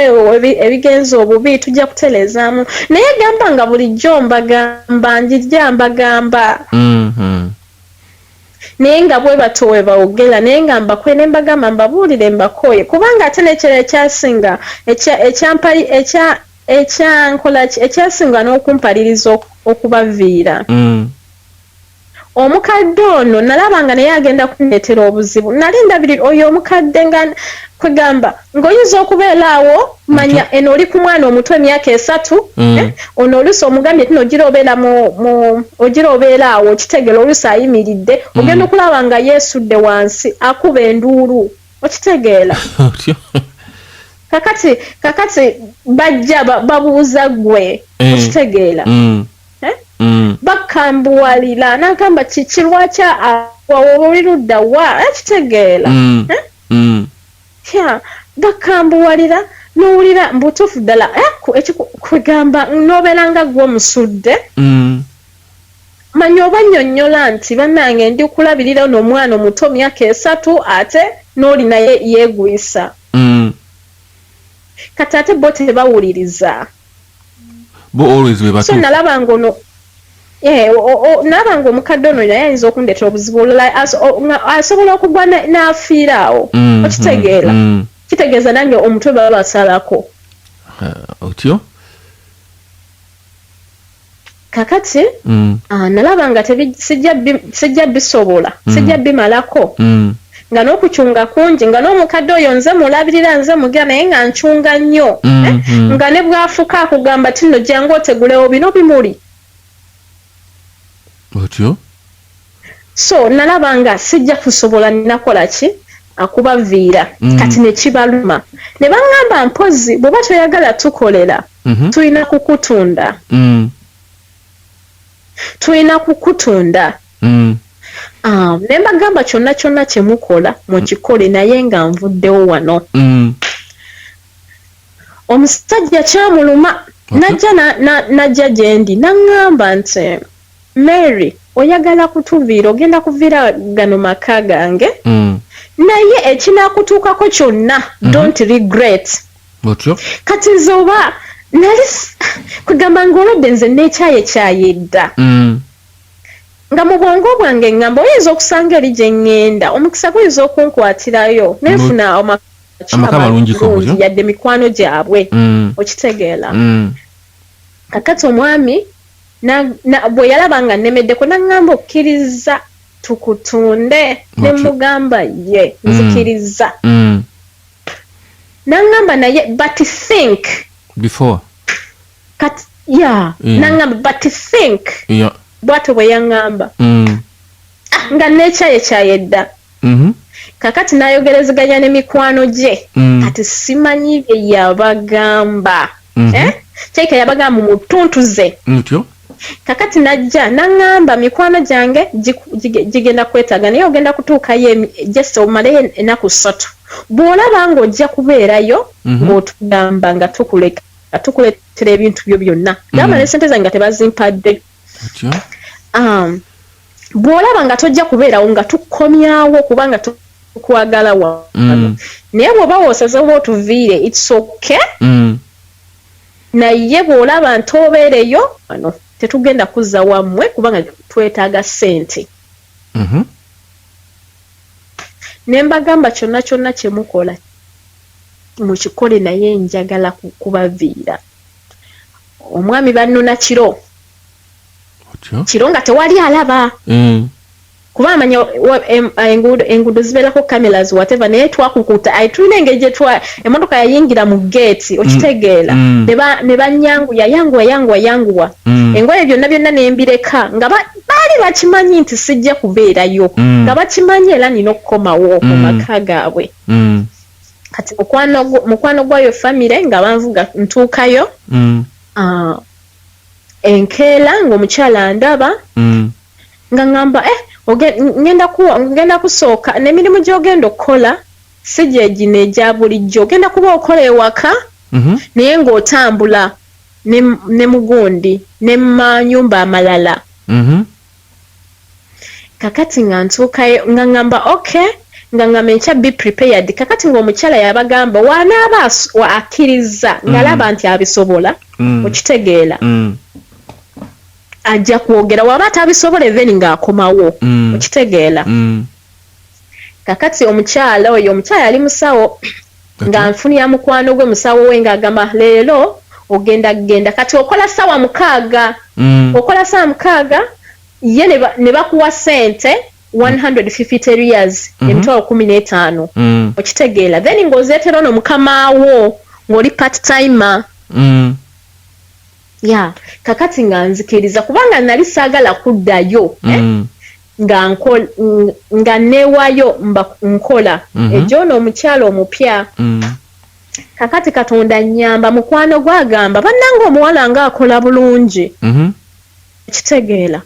ebigenza obubi, tujja kutereezaamu. Naye gamba nga bulijjo mbagamba, njijja mbagamba, naye nga bwe batyo we bawogera, naye nga mbakwe ne mbagamba mbabuulire mbakooye. Kubanga ate n'ekirala ekyasinga ekyampali ekyankola ekyasinga n'okumpaliriza okubaviira, omukadde ono nalaba nga naye agenda kundeetera obuzibu. Nali ndabiri oyo omukadde nga kwegamba ng'oyinza okubeera awo, manya eno oli ku mwana omuto emyaka 3, ono oluusi omugambye tino ogira obeera mu ogira obeera awo, okitegeera, oluusi ayimiridde, ogenda okulaba nga yeesudde wansi, akuba enduulu, okitegeera? Otyo? Kakati bajja babuuza ggwe, okitegeera? Eh? Bakambuwalira, n'agamba kiki, lwaki awa, oli ludda wa, ekitegeera? Eh? Ya, bakambuwalira, n'owulira mbutuufu ddala, kwegamba n'obeera nga ggwe omusudde. Manya oba nnyonnyola nti bannange ndi kulabirira ono omwana omuto myaka 3, ate n'oli naye yeegwisa. Kati ate bo tebawuliriza. Bo always be so batuufu. Nalaba nga ono nalaba nga omukadde ono naye ayinza okundeetera obuzibu olulala, nga asobola okugwa n'afiira awo, okitegeera? Kitegeeza nange omutwe baba basalako. Otyo? Kakati nalaba nga sijja bisobola, sijja bimalako, nga n'okucunga kungi, nga n'omukadde oyo nze mulabirira, nze mugira, naye nga ncunga nnyo. Nga ne bw'afuka akugamba ti nno jangu otegulewo bino bimuli. Otyo? So nalaba nga sijja kusobola, nakola ki, akubaviira. Kati ne kibaluma, ne baŋŋamba mpozi bw'oba toyagala tukolera, tulina kukutunda, tulina kukutunda. Ne mbagamba kyonna kyonna kye mukola mukikole, naye nga nvuddewo wano. Omusajja kyamuluma. Najja najja gye ndi, naŋŋamba nti Mary, oyagala kutuviira, ogenda kuviira gano maka gange, naye ekinaakutuukako kyonna, don't regret. Otyo. Kati nze oba nali kugamba ngaolwedde nze nekyayekyaye dda. Nga mu bwongo bwange ŋŋamba oyinza okusanga eri gye ŋŋenda, omukisa guyinza okunkwatirayo nenfuna amaka amalungiko, butyo? Yadde mikwano gyabwe. Okitegeera? Kakati omwami bwe yalaba nga nnemeddeko, naŋŋamba, "Okkiriza tukutunde?" Ne mugamba, "Ye, nzikiriza." Naŋŋamba, "Naye but think before." Kati ya naŋŋamba, "But think." Bwatyo bwe yaŋŋamba. Ah, nga nekyayekyaye dda. Kakati n'ayogerezeganya ne mikwano gye. Kati simanyi bye yabagamba. Eh? Kyeka yabagamba mutuntuze. Ntyo. Kakati najja naŋŋamba, "Mikwano gyange gigenda kwetaaga, naye ogenda kutuukayo just omaleyo ennaku 3. Bw'olaba ng'ojja kubeerayo, ng'otugamba nga tukuleka tukuleetera ebintu byo byonna." Gamba ne sente zange nga tebazimpadde. Otyo. Bw'olaba nga tojja kubeerawo, nga tukomyawo, kubanga tukwagala wano. Naye bw'oba woosazewo otuviire, it's okay. Naye bw'olaba nti obeereyo wano, tetugenda kuzza wammwe, kubanga twetaaga ssente." Ne mbagamba, "Kyonna kyonna kye mukola mukikole, naye njagala kubaviira." Omwami bannona kiro. Otyo. Kiro nga tewali alaba. Kuba amanya enguudo zibeerako cameras, whatever, naye twakukuta, ai tulina engeri gye twa emmotoka yayingira mu geeti, okitegeera? Ne banyanguya, yanguwa, yanguwa, yanguwa. Engoye byonna byonna nembireka, nga baali bakimanyi nti sijja kubeerayo. Nga bakimanyi era nina okukomawo mu maka gaabwe. Kati mukwano gwayo famire nga banvuga ntuukayo. Ah, enkeera ng'omukyala ndaba nga ŋŋamba, "Eh, ngenda kusooka n'emirimu gy'ogenda okukola si gye gino egya bulijjo. Ogenda kuba okola ewaka, naye ng'otambula ne mugundi ne mumanyumba amalala." Kakati nga ntuukayo nga ŋŋamba, "Okay." Nga ŋŋamba, "Enkya be prepared." Kakati ng'omukyala yabagamba wanaaba akkiriza ng'alaba nti abisobola, okitegeera? Ajja kwogera. Waba atabisobola, even ng'akomawo. Okitegeera? Kakati omukyala oyo, omukyala yali musawo, nga nfunira mukwano gwe musawo we, ng'agamba, "Leero ogenda genda." Kati okola sawa 6. Okola sawa 6 ye ne bakuwa sente 150 riyals, 150,000. Okitegeera? Then ng'ozeetera ono mukamaawo ng'oli part timer. Ya, kakati nga nzikiriza, kubanga nali saagala kuddayo, eh? Nga neewaayo mba nkola egyono omukyala omupya. Kakati Katonda nnyamba, mukwano gwagamba, "Bannange, omuwala ng'akola bulungi." Okitegeera?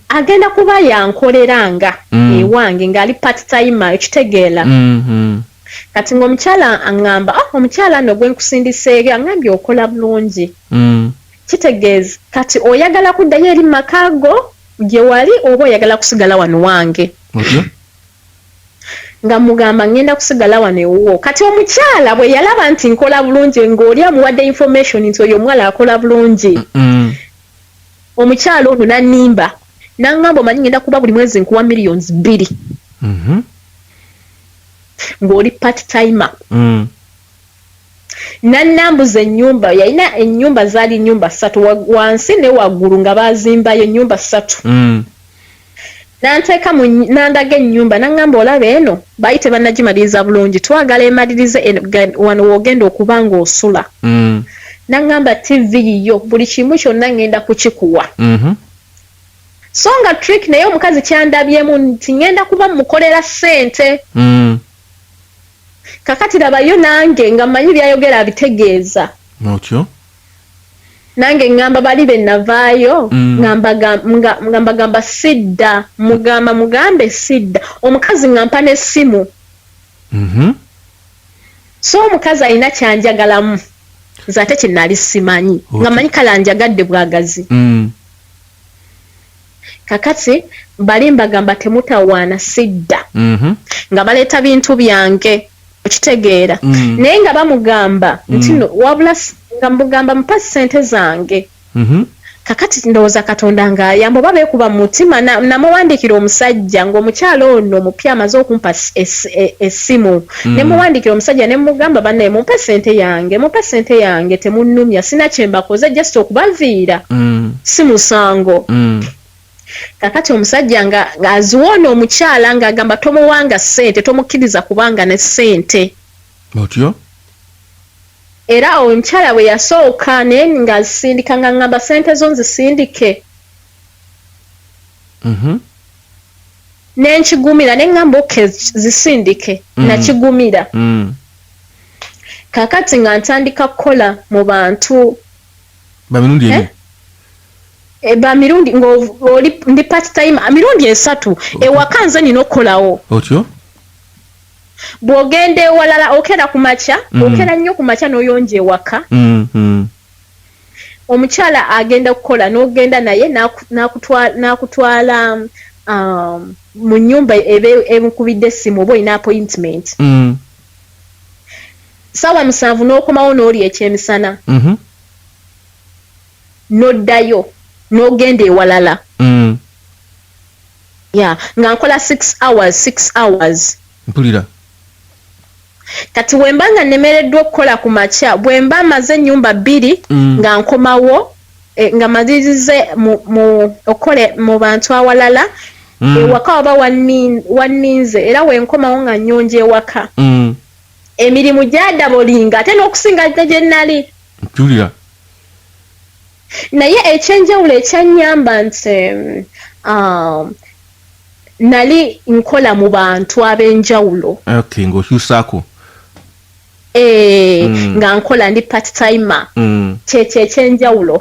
Agenda kuba yankoleranga ewange ng'ali part timer, okitegeera? Kati ng'omukyala aŋŋamba, "Ah, omukyala nno gwe nkusindiseeyo aŋŋambye okola bulungi. Kitegeeza kati oyagala kuddayo eri mu maka go gye wali, oba oyagala kusigala wano wange?" Otyo. Nga mugamba, "Ngenda kusigala wano ewuwo." Kati omukyala bwe yalaba nti nkola bulungi, ng'oli amuwadde information nti oyo omuwala akola bulungi, omukyala ono nannimba, naŋŋamba, "Omanyi ngenda kuba buli mwezi nkuwa millions 2 ng'oli part timer." Nannambuza ennyumba. Yalina ennyumba, zaali nnyumba ssatu, wansi ne waggulu, nga baazimbayo ennyumba ssatu. Nanteeka mu nandaga ennyumba, naŋŋamba, "Olaba eno, baali tebannagimaliriza bulungi, twagala emalirize eno, wano w'ogenda okuba ng'osula." Naŋŋamba, "TV yiyo, buli kimu kyonna ŋŋenda kukikuwa." So nga trick, naye omukazi kyandabyemu nti ŋŋenda kuba mukolera ssente. Kakati labayo, nange nga mmanyi byayogera abitegeeza. Otyo. Nange ŋŋamba bali be navaayo, nga mbagamba sidda, mugamba mugambe sidda. Omukazi nga mpa n'essimu. So omukazi alina kyanjagalamu, nze ate kye nali simanyi, nga mmanyi kale anjagadde bwagazi. Kakati bali mbagamba, "Temutawaana, sidda." Nga baleeta bintu byange. Okitegeera? Naye nga bamugamba nti no, wabula nga mugamba, "Mpa ssente zange." Kakati ndowooza Katonda ng'ayamba oba beekuba mu mutima, namuwandiikira omusajja ng'omukyala ono omupya amaze okumpa essimu. Ne muwandiikira omusajja ne mugamba, "Bannaye, mumpe ssente yange, mumpe ssente yange, temunnumya, sina kye mbakoze, just okubaviira si musango." Kakati omusajja nga ng'aziwoona omukyala ng'agamba, "Tomuwanga ssente, tomukkiriza kubanga ne ssente." Otyo. Era omukyala bwe yasooka naye ng'azisindika, nga ŋŋamba, "Ssente zo nzisindike?" Ne nkigumira, ne ŋŋamba, "Okay, zisindike." Nakigumira. Kakati nga ntandika kukola mu bantu. Bamirundi Eh? ebiri? E, ba mirundi ng'oli ndi part time mirundi 3. Ewaka nze nina okukolawo. Otyo. Bw'ogenda ewalala, okera ku makya, okera nnyo ku makya n'oyonja ewaka. Omukyala agenda kukola, n'ogenda naye n'akutwala mu nnyumba ebe emukubidde essimu oba olina appointment. Saawa 7 n'okomawo n'olya ekyemisana, n'oddayo n'ogenda ewalala. Ya, nga nkola 6 hours, 6 hours. Mpulira. Kati bwe mba nga nnemereddwa okukola ku makya, bwe mba maze ennyumba 2, nga nkomawo, nga malirize mu okukola mu bantu awalala, ewaka waba wanninze, era wenkomawo nga nnyonja ewaka. Emirimu gyadabolinga ate n'okusinga gye nali. Mpulira. Naye ekyenjawulo ekyannyamba nti nali nkola mu bantu ab'enjawulo. Okay, ng'okyusaako. Nga nkola ndi part timer. Kyekyo ekyenjawulo.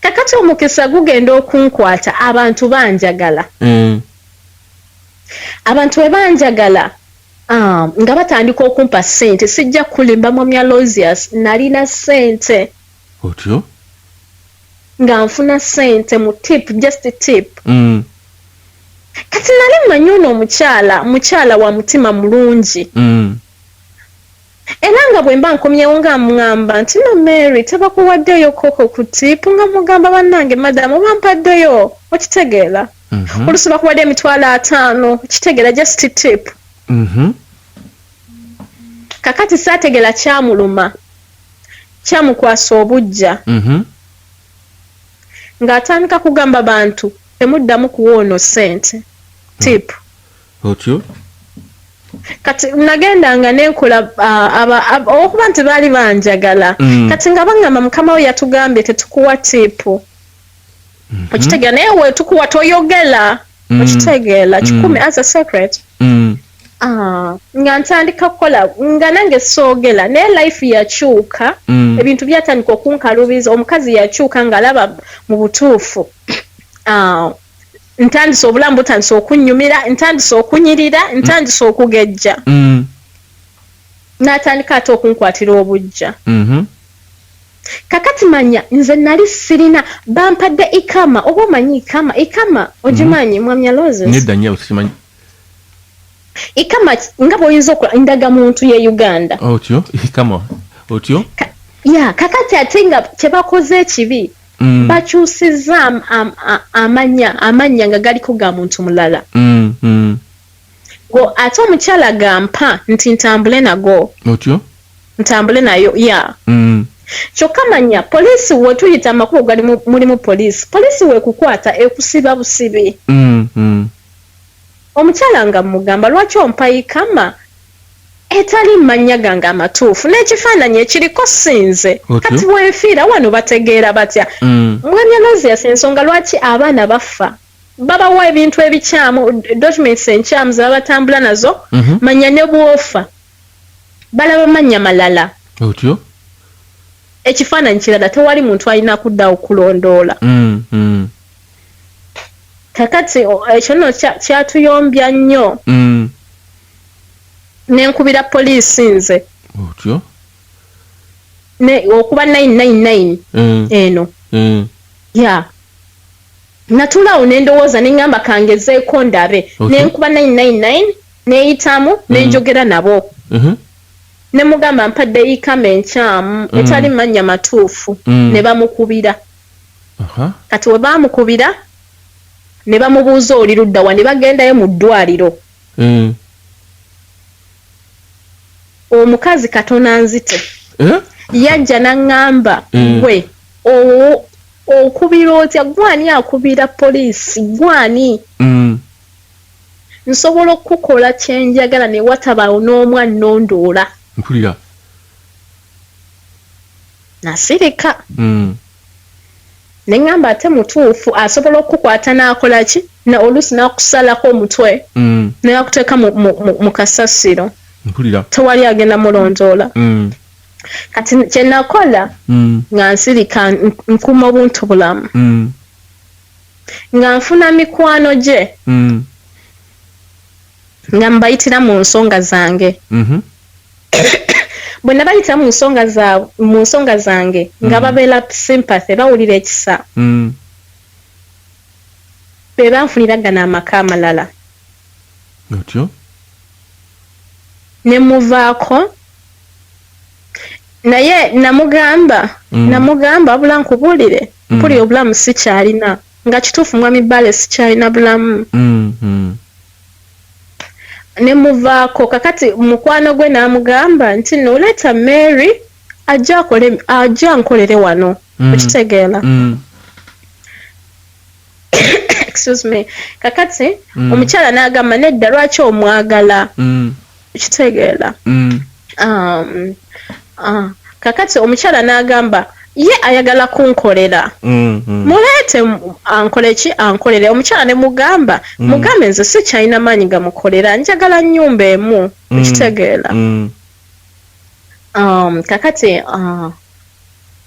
Kakati omukisa gugenda okunkwata, abantu banjagala. Abantu bwe banjagala, nga batandika okumpa ssente. Sijja kulimba, mwami Aloysius, nalina ssente. Otyo. Nga nfuna ssente mu tip, just tip. Kati nali mmanyi ono omukyala mukyala wa mutima mulungi. Era nga bwe mba nkomyewo nga ŋŋamba nti, "No, Mary, tebakuwaddeyo koko ku tip?" Nga mugamba, "Bannange madamu, bampaddeyo." Okitegeera? Oluusi bakuwadde 50,000, okitegeera, just tip. Kakati saategeera kyamuluma, kyamukwasa obujja. Ng'atandika kugamba bantu, "Temuddamu kuwa ono ssente tip." Otyo. Kati nagendanga nenkola, okuba nti baali banjagala. Kati nga baŋŋamba, "Mukama we yatugambye tetukuwa tip." Okitegeera? "Naye wetukuwa toyogera." Okitegeera? Kikumi as a secret. Ah, nga ntandika kukola nga nange soogera, naye life yakyuka. Ebintu byatandika okunkalubiza. Omukazi yakyuka ng'alaba mu butuufu, ah, ntandise obulamu butandise okunyumira, ntandise okunyirira, ntandise okugejja. N'atandika ate okunkwatira obujja. Kakati manya nze nali sirina, bampadde iqama. Oba omanyi iqama? Iqama ogimanyi, mwami Aloysius? Nedda nnyabo, sikimanyi. Iqama nga bw'oyinza okola ndagamuntu ye Uganda. Otyo, iqama, otyo. Ya, kakati ate nga kyebakoze ekibi, bakyusizza amannya nga galiko ga muntu mulala. Go ate omukyala gampa nti ntambule nago. Otyo. Ntambule nayo, ya. Kyokka manya poliisi, wetuyita amakubo gali mulimu poliisi. Poliisi wekukwata ekusiba busibi. Omukyala nga mugamba, "Lwaki ompa iqama etali mannya gange amatuufu n'ekifaananyi ekiriko sinze?" Kati bwenfiira wano bategeera batya? Mwami Aloysius, ensonga lwaki abaana bafa, babawa ebintu ebikyamu, documents enkyamu ze babatambula nazo. Manya ne bwofa balaba mannya malala. Otyo. Ekifaananyi kirala, tewali muntu alina kuddawo kulondoola. Kakati ekyo nno kyatuyombya nnyo. Nenkubira poliisi nze. Otyo. Ne okuba 999 eno. Ya, natuulaawo nendowooza, neŋŋamba kangezeeko ndabe. Nenkuba 999, neyitamu, nenjogera nabo. Ne mugamba mpadde iqama enkyamu etali mannya matuufu. Ne bamukubira. Kati we baamukubira ne bamubuuza oli ludda wa, ne bagendayo mu ddwaliro. Omukazi katona nzite. Eh? Yajja n'aŋŋamba, "Gwe okubira otya? Gwani akubira poliisi? Gwani?" "Nsobola okukukola kyenjagala ne watabaawo n'omu annondoola." Mpulira. Nasirika. Ne ŋŋamba ate mutuufu, asobola okukukwata n'akola ki, na oluusi n'akusalako omutwe n'akuteeka mu kasasiro. Mpulira. Tewali agenda mulondoola. Kati kye nakola, nga nsirika, nkuuma obuntu bulamu, nga nfuna mikwano gye, nga mbayitira mu nsonga zange. Bwe nabayitira mu nsonga zange, nga babeera sympathy, bawulira ekisa. Be banfunira gano amaka amalala. Otyo. Ne muvaako, naye namugamba, namugamba, "Wabula nkubuulire, mpulira obulamu sikyalina." Nga kituufu, mwami Bale, sikyalina bulamu. Ne muvaako. Kakati mukwano gwe n'amugamba nti no, leeta Mary ajja akole, ajja ankolere wano. Okitegeera? Mm. Excuse me. Kakati omukyala n'agamba, "Nedda, lwaki omwagala?" Okitegeera? Mm. Kakati omukyala n'agamba ye ayagala kunkolera. "Muleete ankole ki, ankolere." Omukyala ne mugamba, "Mugambe nze sikyalina maanyi gamukolera, njagala nnyumba emu." Okitegeera? Mm. Kakati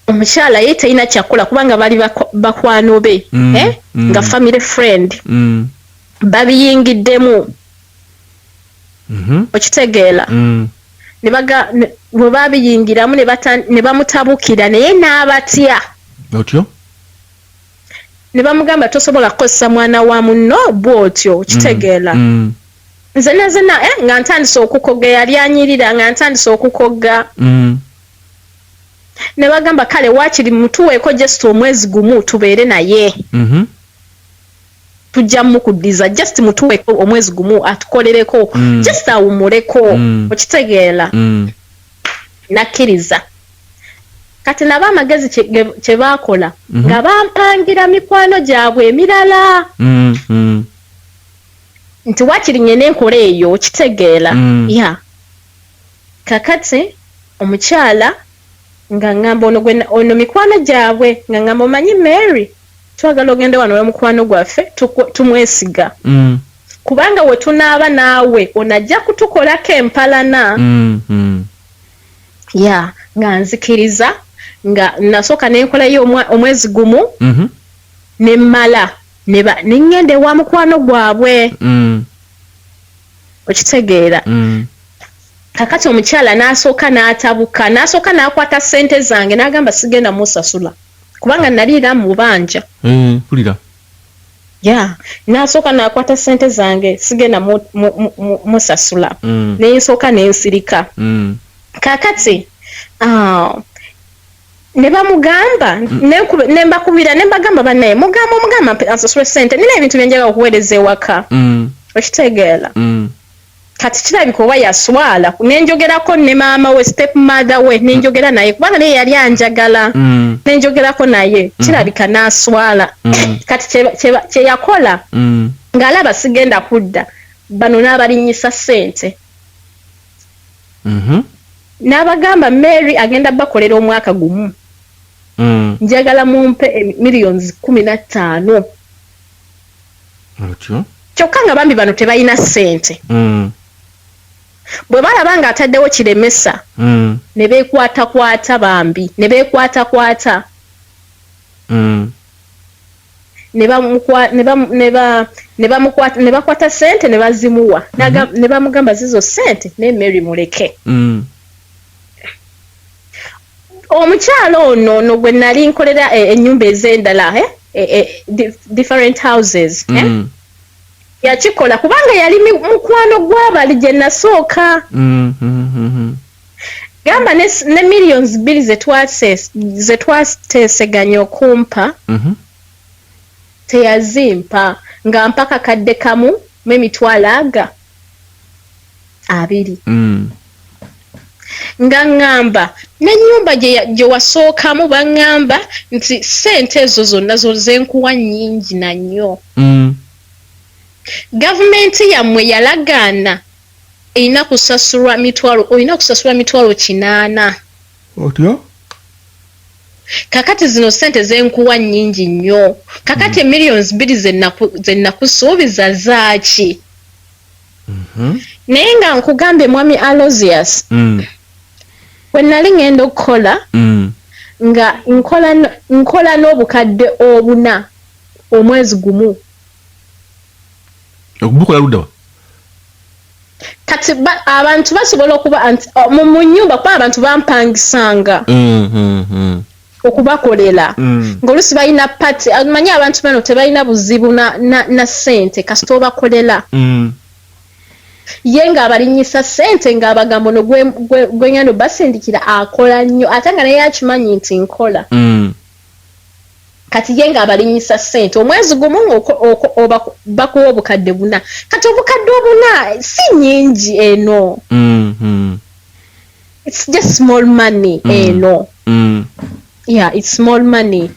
omukyala ye talina kyakola kubanga bali bakwano be, eh? Nga family friend. Babiyingiddemu. Okitegeera? Mm. Ne bwe babiyingiramu ne bamutabukira, naye n'abatya. Otyo. Ne bamugamba, "Tosobola kukozesa mwana wa munno bw'otyo." Okitegeera? Mm. Nze nezena, eh, nga ntandise okukogga, yali anyirira, nga ntandise okukogga. Ne bagamba, "Kale waakiri mutuweeko just omwezi gumu tubeere naye. Tujja mukuddiza, just mutuweeko omwezi gumu atukolereko, just awummuleko." Okitegeera? Mm. Nakkiriza. Kati nabo amagezi kye baakola, nga bampangira mikwano gyabwe emirala, nti waakiri ngende enkola eyo. Okitegeera? Mm. Ya, kakati omukyala nga ŋŋamba ono ono mikwano gyabwe, nga ŋŋamba, "Omanyi Mary, twagala ogende wano we mukwano gwaffe, tumwesiga, kubanga we tunaaba naawe ono ajja kutukolako empalana." Ya, nga nzikiriza, nga nasooka nenkolayo omwezi gumu, nemmala ne ŋŋenda ewa mukwano gwabwe. Okitegeera? Mm. Kakati omukyala n'asooka n'atabuka, n'asooka n'akwata ssente zange, n'agamba, "Sigenda musasula," kubanga naliira mu banja. Mpulira. Ya, n'asooka n'akwata ssente zange, "Sigenda musasula." Nensooka nensirika. Kakati ne bamugamba, ne mbakubira ne mbagamba, "Bannaye, mugamba, omugamba ansasule ssente, nina ebintu byenjagala okuweereza ewaka." Okitegeera? Mm. Kati kirabika oba yaswala, nenjogerako ne maama we, step mother we, nenjogera naye kubanga naye yali anjagala. Nenjogerako naye, kirabika n'aswala. Kati kye yakola, ng'alaba sigenda kudda, bano n'abalinnyisa ssente. N'abagamba, "Mary agenda bakolera omwaka gumu. Njagala mumpe millions 15." Otyo. Kyokka nga bambi bano tebalina ssente. Bwe balaba ng'ataddewo kiremesa, ne beekwatakwata, bambi ne beekwatakwata. Ne bakwata ssente ne bazimuwa. Ne bamugamba, "Zizo ssente, naye Mary muleke." Omukyalo ono gwe nali nkolera ennyumba ez'endala, different houses, eh? Yakikola kubanga yali mukwano gw'abali gye nasooka. Gamba ne 2 millions ze twateeseganya okumpa, teyazimpa, nga mpa 1,200,000. Nga ŋŋamba n'ennyumba gye wasookamu, baŋŋamba nti ssente ezo zonna zo zenkuwa nnyingi na nnyo. Gavumenti yammwe yalagaana erina kusasulwa mitwalo, olina kusasulwa 800,000. Otyo. Kakati zino ssente zenkuwa nnyingi nnyo. Kakati 2 millions ze nakusuubiza zaaki? Naye nga nkugambye, mwami Alosius, bwe nali ŋŋenda okukola, nga nkola n'4,000 omwezi gumu. Okubukola luddawa? Kati abantu basobola okuba nti mu nnyumba, kuba abantu bampangisanga okubakolera, ng'oluusi balina party. Manyi abantu bano tebalina buzibu na ssente, kasita obakolera. Ye ng'abalinnyisa ssente, ng'abagamba ono gwe ngenda obasindikira akola nnyo, ate nga naye akimanyi nti nkola. Kati ye ng'abalinnyisa ssente omwezi gumu, bakuwa 4,000. Kati 4,000 si nnyingi eno. It's just small money eno. Yeah, it's small money.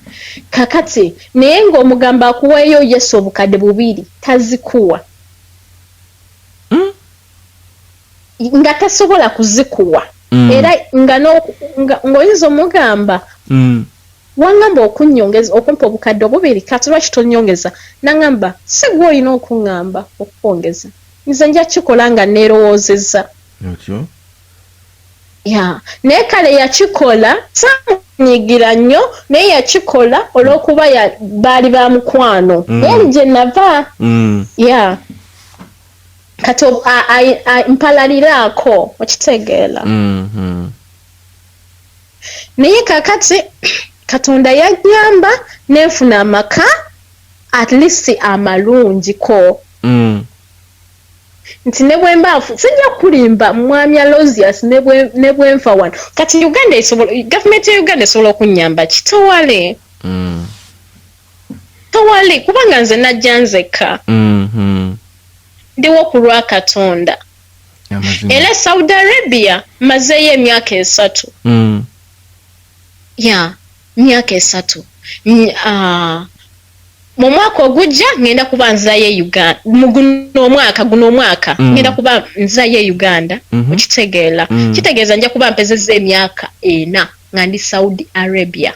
Kakati naye ng'omugamba akuweeyo yesu 2,000, tazikuwa. Nga tasobola kuzikuwa. Era nga ng'oyinza omugamba, "Wangamba okunyongeza, okumpa 2,000, kati lwaki tonyongeza?" Nangamba, "Si gwe olina okuŋŋamba okukwongeza, nze nja kikola nga neerowoozezza." Otyo. Ya, naye kale yakikola, saamunyigira nnyo, naye yakikola olw'okuba baali ba mukwano. Naye eri gye nava. Ya, kati mpalaliraako, okitegeera? Mhm. Naye kakati Katonda yanyamba nenfuna amaka at least amalungiko, nti ne bwe mba sijja kulimba, mwami Alosius, ne bwe nfa wano kati, Uganda esobola, gavumenti ya Uganda esobola okunnyamba kitowale? Towale, kubanga nze najja nzekka. Ndiwo ku lwa Katonda. Amazima. Era Saudi Arabia mazeeyo emyaka 3. Ya, myaka 3. Mu mwaka ogujja ngenda kuba nzirayo e Uganda. Mu guno omwaka, guno omwaka, ngenda kuba nzirayo e Uganda. Okitegeera? Kitegeeza nja kuba mpezezza emyaka 4 nga ndi Saudi Arabia.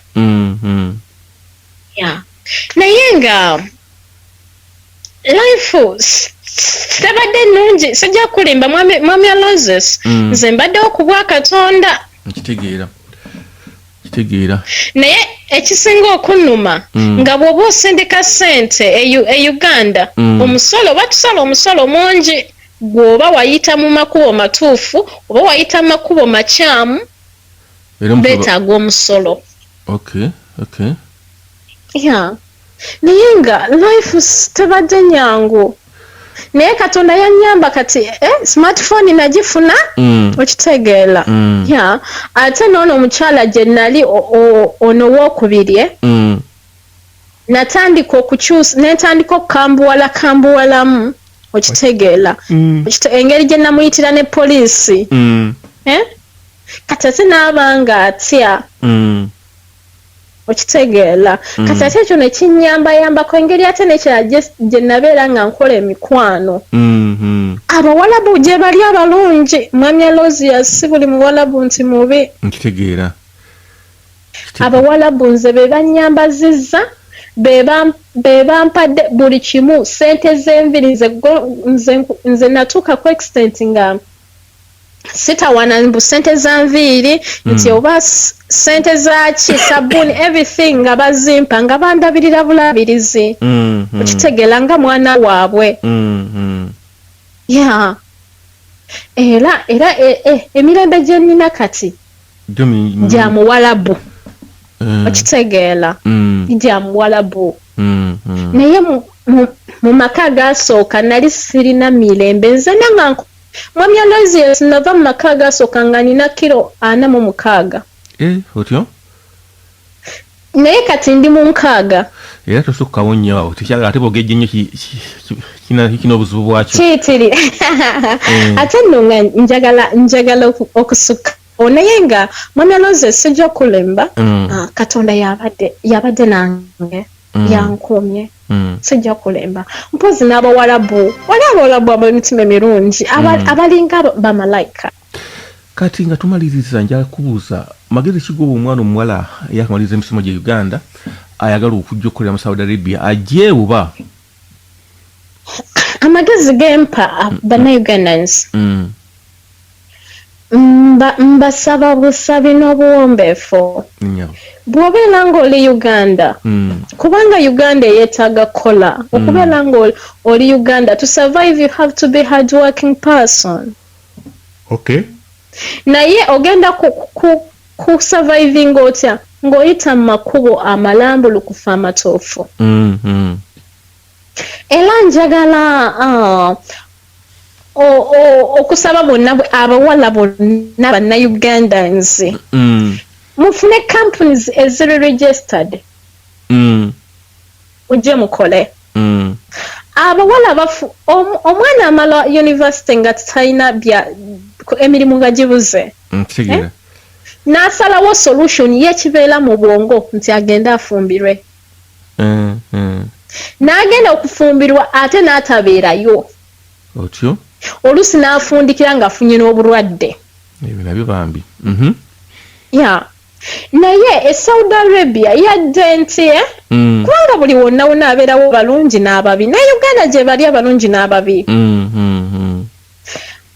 Ya, naye nga life tebadde nnungi, sijja kulimba, mwami Aloses. Nze mbaddewo ku bwa Katonda. Nkitegeera, kitegeera. Naye ekisinga okunnuma, nga bw'oba osindika ssente e Uganda, omusolo batusala omusolo mungi. Bw'oba wayita mu makubo matuufu oba wayita mu makubo makyamu, Era beetaaga omusolo. Okay. Ya, naye nga life tebadde nyangu, naye Katonda yanyamba. Kati smartphone nagifuna. Okitegeera? Mm. Ya, ate noono omukyala gye nali ono wookubiri, natandika okukyusa, nentandika okukambuwala kambuwalamu, okitegeera? Engeri gye namuyitira ne poliisi, eh? Kati ate naaba nga atya. Okitegeera? Kati ate ekyo nekinyambayambako engeri ate nekirala gye nabeera nga nkola emikwano. Abawalabu gye bali abalungi, mwami Alosius, si buli muwalabu nti mubi. Nkitegeera. Abawalabu nze be banyambazizza, be bampadde buli kimu, sente z'enviri. Nze natuuka ku extent nga sitawana mbu sente za nviiri, nti oba sente zaki, sabuni, everything nga bazimpa, nga bandabirira bulabirizi. Okitegeera? Nga mwana waabwe. Ya, era emirembe gye nnina kati Gyo gya muwalabu. Eh. Okitegeera? Gya muwalabu. Naye mu maka agasooka nali sirina mirembe nzena nga Mwami Aloysius, nava mu maka agasooka nga nina kiro 46. Eh, otyo? Naye kati ndi mu 60. Era tosukkawo nnyo awo, tekyagala ate bw'ogejja ennyo kina obuzibu bwakyo. Kiyitiri. Ate nno nga njagala okusukka, naye nga mwami Aloysius, sijja kulimba. Ah, Katonda yabadde nange, yankuumye. Sijja kulimba. Mpozi n'Abawalabu, wali Abawalabu ab'emitima emirungi, abalinga bamalayika. Kati nga tumaliriza, njala kubuuza magezi kigoba omwana omuwala eyakamaliriza emisomo gye Uganda ayagala okujja okukolera mu Saudi Arabia, ajje oba? Amagezi gempa Bannayugandans, mbasaba busabi n'obuwombeefu. Bw'obeera ng'oli Uganda, kubanga Uganda eyeetaaga kukola, okubeera ng'oli Uganda, to survive you have to be hard working person. Naye ogenda ku surviving otya ng'oyita mu makubo amalambulukufu amatuufu? Era njagala okusaba bonna abawala bonna Bannayugandans, mufune companies eziri registered, mujje mukole. Abawala bafu omwana amala university nga talina bya emirimu nga gibuze. Nkitegeera. N'asalawo solution ye kibeera mu bwongo nti agende afumbirwe. N'agenda okufumbirwa ate n'atabeerayo. Otyo? Oluusi n'afundikira ng'afunye n'obulwadde. Ebyo nabyo bambi. Ya, naye e Saudi Arabia yadde nti kubanga buli wonna wonna abeerawo balungi n'ababi, ne Uganda gye bali abalungi n'ababi.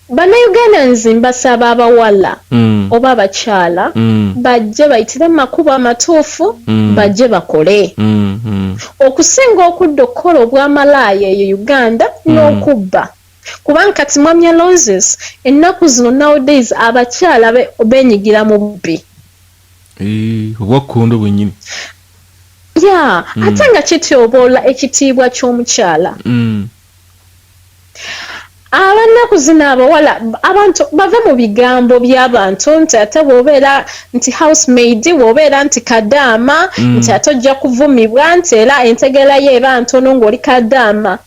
Bannayuganda, nze mbasaba abawala oba abakyala bajje bayitire mu makubo amatuufu, bajje bakole, okusinga okudda okukola obwamalaaya eyo Uganda n'okubba. Kubanga kati mwami Aloysius, ennaku zino, nowadays, abakyala beenyigira mu bubbi. Eh, obwakkondo bwennyini. Ya, ate nga kityoboola ekitiibwa ky'omukyala. Abanaku zino abawala, abantu bave mu bigambo by'abantu nti ate bw'obeera nti housemaid, bw'obeera nti kadaama, nti ate ojja kuvumibwa, nti era entegeera ye eba ntono ng'oli kadaama.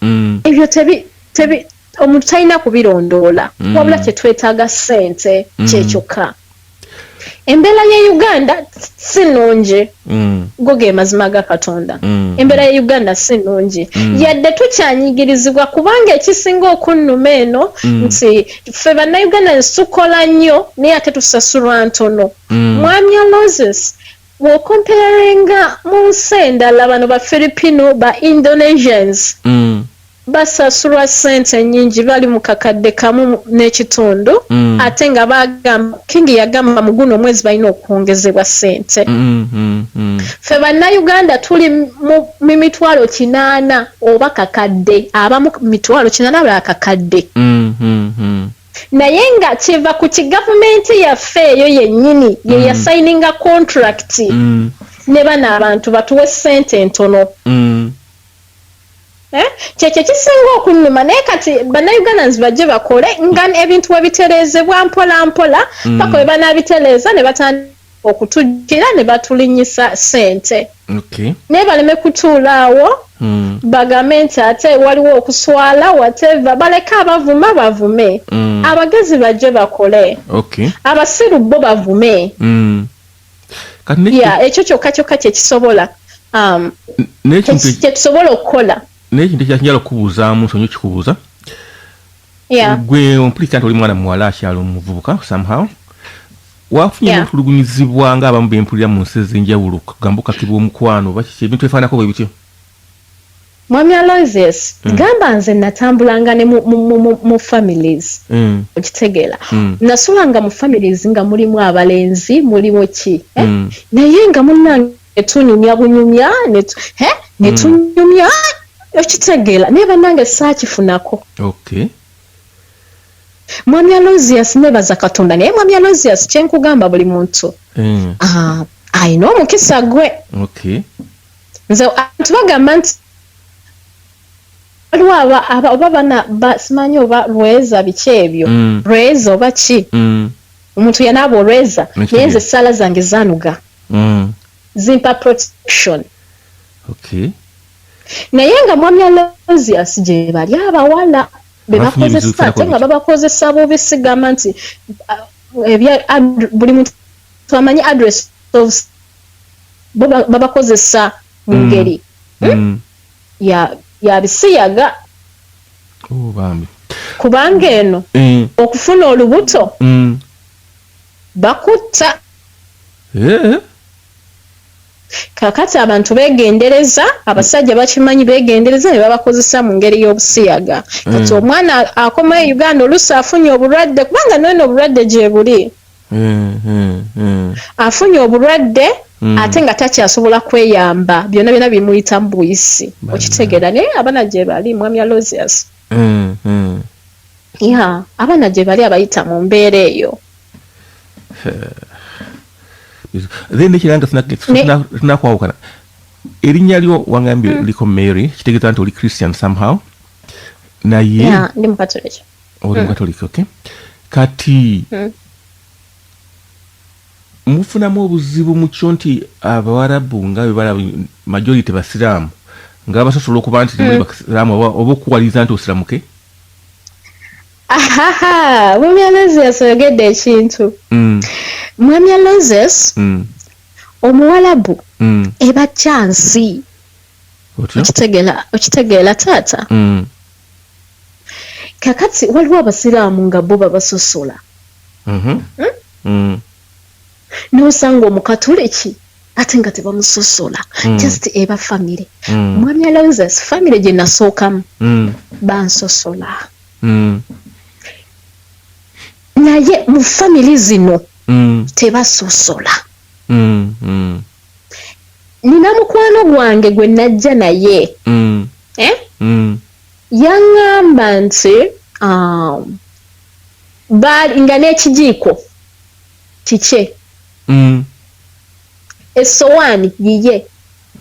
Ebyo tebi omuntu talina kubirondoola. Wabula kyetwetaaga ssente. Kyekyokka. Embeera ye Uganda si nnungi. Go ge mazima ga Katonda. Embeera ye Uganda si nnungi. Yadde tukyanyigirizibwa, kubanga ekisinga okunnuma eno nti ffe Bannayuganda tukola nnyo naye ate tusasulwa ntono. Mwami Aloysius, bw'ocomparinga mu nsi endala, bano ba Filipino, ba Indonesians, basasulwa ssente nnyingi, bali mu 1.5 kakadde. Ate nga bagamba, King yagamba mu guno omwezi balina okwongezebwa ssente. Ffe Bannayuganda tuli mu 800,000 oba kakadde, abamu 800,000, abalala kakadde. Naye nga kiva ku kigavumenti yaffe eyo yennyini ye yasayininga contract ne bano abantu batuwe ssente entono. Eh? Kyekyo kisinga okunnuma. Naye kati Bannayugandans bajje bakole nga ebintu we bitereezebwa mpola mpola, paka we banaabitereeza ne batandika okutujjira ne batulinnyisa ssente. Naye baleme kutuula awo bagambe nti ate waliwo okuswala, whatever. Baleke abavuma bavume. Abagezi bajje bakole. Abasiru bo bavume. Kati Ya, ekyo kyokka kyokka kyekisobola n'ekintu kyetusobola okukola. N'ekintu ekyakinjala okukubuuzaamu, nsonyi okikubuuza. Gwe ompulika nti oli mwana muwala akyali omuvubuka, somehow wafunye okutulugunyizibwa ng'abamu bempulira mu nsi ez'enjawulo, kugamba okakibwa omukwano oba kiki, ebintu ebifaananako bwe bityo? Mwami Aloysius, gamba nze natambulanga ne mu families. Okitegeera? Nasulanga mu families nga mulimu abalenzi, mulimu ki, eh? Naye nga munnange tunyumya bunyumya eh? Ne tunyumya, okitegeera? Naye bannange saakifunako. Mwami Aloysius, nebaza Katonda. Naye mwami Aloysius, kyenkugamba, buli muntu ayina omukisa gwe. Nze abantu bagamba nti Waliwo oba bana simanyi oba lweza biki ebyo, lweza oba ki, omuntu yanaaba olweza, naye nze essaala zange zanuga, zimpa protection. Naye nga mwami Aloysius, gye bali abawala be bakozesa, ate nga babakozesa bubi. Sigamba nti buli muntu amanyi address of bo, babakozesa mu ngeri ya bisiyaga. Oh, bambi. Kubanga eno okufuna olubuto bakutta. Kakati abantu begendereza, abasajja bakimanyi, begendereza ne babakozesa mu ngeri y'obusiyaga. Kati omwana akomayo e Uganda, oluusi afunye obulwadde, kubanga neno obulwadde gye buli, afunye obulwadde, ate nga takyasobola kweyamba, byonna byonna bimuyita mu buyisi. Okitegeera? Naye abaana gye bali, mwami Aloysius, ya abaana gye bali abayita mu mbeera eyo. Then nekirala nga sinakwawukana, erinnya lyo wangambye liko Mary, kitegeeza nti oli Christian somehow, naye Yeah, ndi Mukatoliki. Oli Mukatoliki, okay. Kati mufunamu obuzibu mu kyo nti Abawarabu nga bwe majority basiraamu, nga basosola okuba nti temuli basiraamu, oba okuwaliriza nti osiramuke? Ahaha, mwami Aloysius, oyogedde ekintu. Mwami Aloysius, omuwalabu eba chance. Otyo. Okitegeera, taata? Kakati waliwo abasiraamu nga bo babasosola, N'osanga Omukatoliki ate nga tebamusosola. Just eba family. Mwami Aloysius, family gye nasookamu bansosola, naye mu family zino tebasosola. Nina mukwano gwange gwe najja naye, eh? Yaŋŋamba nti baali nga n'ekijiiko kikye, essowaani yiye,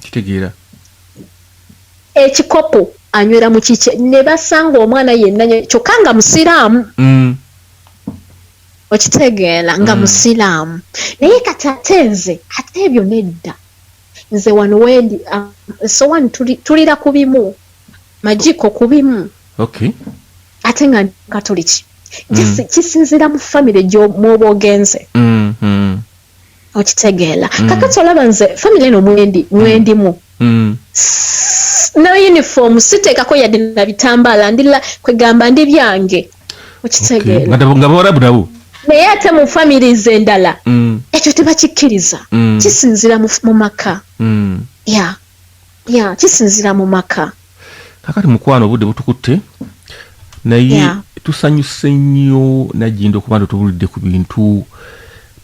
Kitegeera. Ekikopo anywera mu kikye, ne basanga omwana yenna kyokka nga musiraamu. Okitegeera? Nga musiraamu, naye kati ate nze ate ebyo nedda. Nze wano wendi, essowaani tulira ku bimu, majiiko ku bimu, ate nga ndi Katoliki. Kisinziira mu family gy'omwoba ogenze. Okitegeera? Kakati olaba nze family eno mwendi mwendimu, no uniform siteekako yadde na bitambaala, ndila kwegamba ndi byange. Okitegeera? Nga Bawarabu nabo? Naye ate mu families endala ekyo tebakikkiriza. Kisinziira mu maka. Ya, kisinziira mu maka. Kakati mukwano, obudde butukutte, naye tusanyuse nnyo Nagginda okuba nti otubulidde ku bintu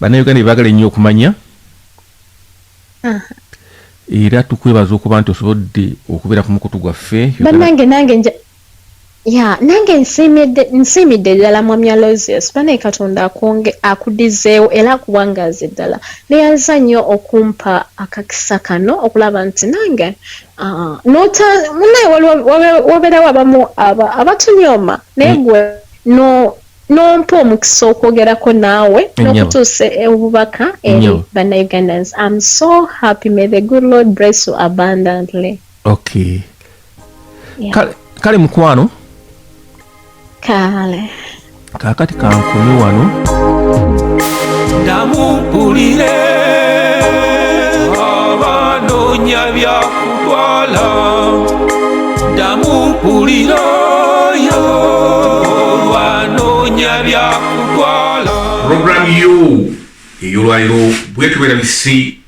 Bannayuganda bye baagala ennyo okumanya, era tukwebaza okuba nti osobodde okubeera ku mukutu gwaffe. Bannange, nange nja ya nange nsiimidde ddala, mwami Aloysius. Banaye Katonda akwonge, akudizeewo era akuwangaaze ddala. Neyanza nnyo okumpa akakisa kano okulaba nti nange munaye wabeerawo abamu abatunyooma, naye gwe no nompa omukisa okwogerako naawe Ennyabo. n'okutuusa obubaka eri Ennyabo. Bannayugandans. I'm so happy. May the good Lord bless you abundantly. Okay. Yeah. Kale mukwano. Kale. Kaakati kankome wano. Ndamumpulire abanoonya byakutwala, ndamumpulira oyo olwanoonya byakutwala. Puroguramu yo ey'olwaliro bwetubeera bisi,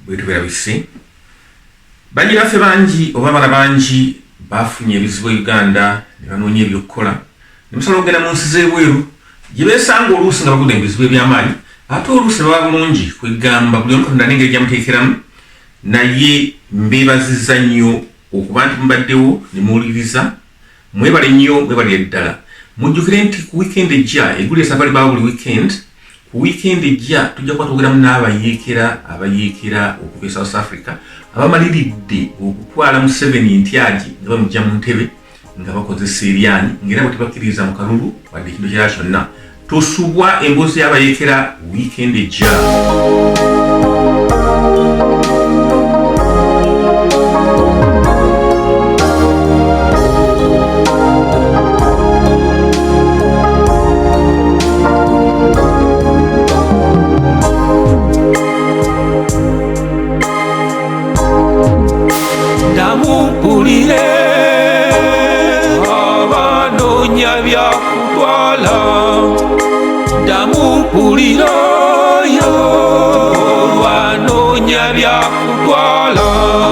bwetubeera bisi. Bangi baffe bangi oba abala bangi bafunye ebizibu e Uganda ne banoonya ebyokukola ne basala okugenda mu nsi z'ebweru gye beesanga oluusi nga bagudde mu bizibu eby'amaanyi, ate oluusi ne baba bulungi. Kwegamba buli omu Katonda n'engeri gyamuteekeramu, naye mbeebazizza nnyo okuba nti mubaddewo ne muwuliriza. Mwebale nnyo, mwebalire ddala. Mujjukire nti ku weekend ejja, eggulire safari baawo buli weekend. Ku wiikendi ejja tujja kuba twogeramu n'abayeekera abayeekera okuva e South Africa abamaliridde okutwala Museveni ntyagi nga bamujja mu ntebe nga bakozesa eryanyi, ng'era bwe tebakkiririza mu kalulu wadde ekintu kirala kyonna. Tosubwa emboozi y'abayeekera wiikendi ejja. Damumpulire abanoonya byakutwala, damumpulire oyo olwanoonya byakutwala.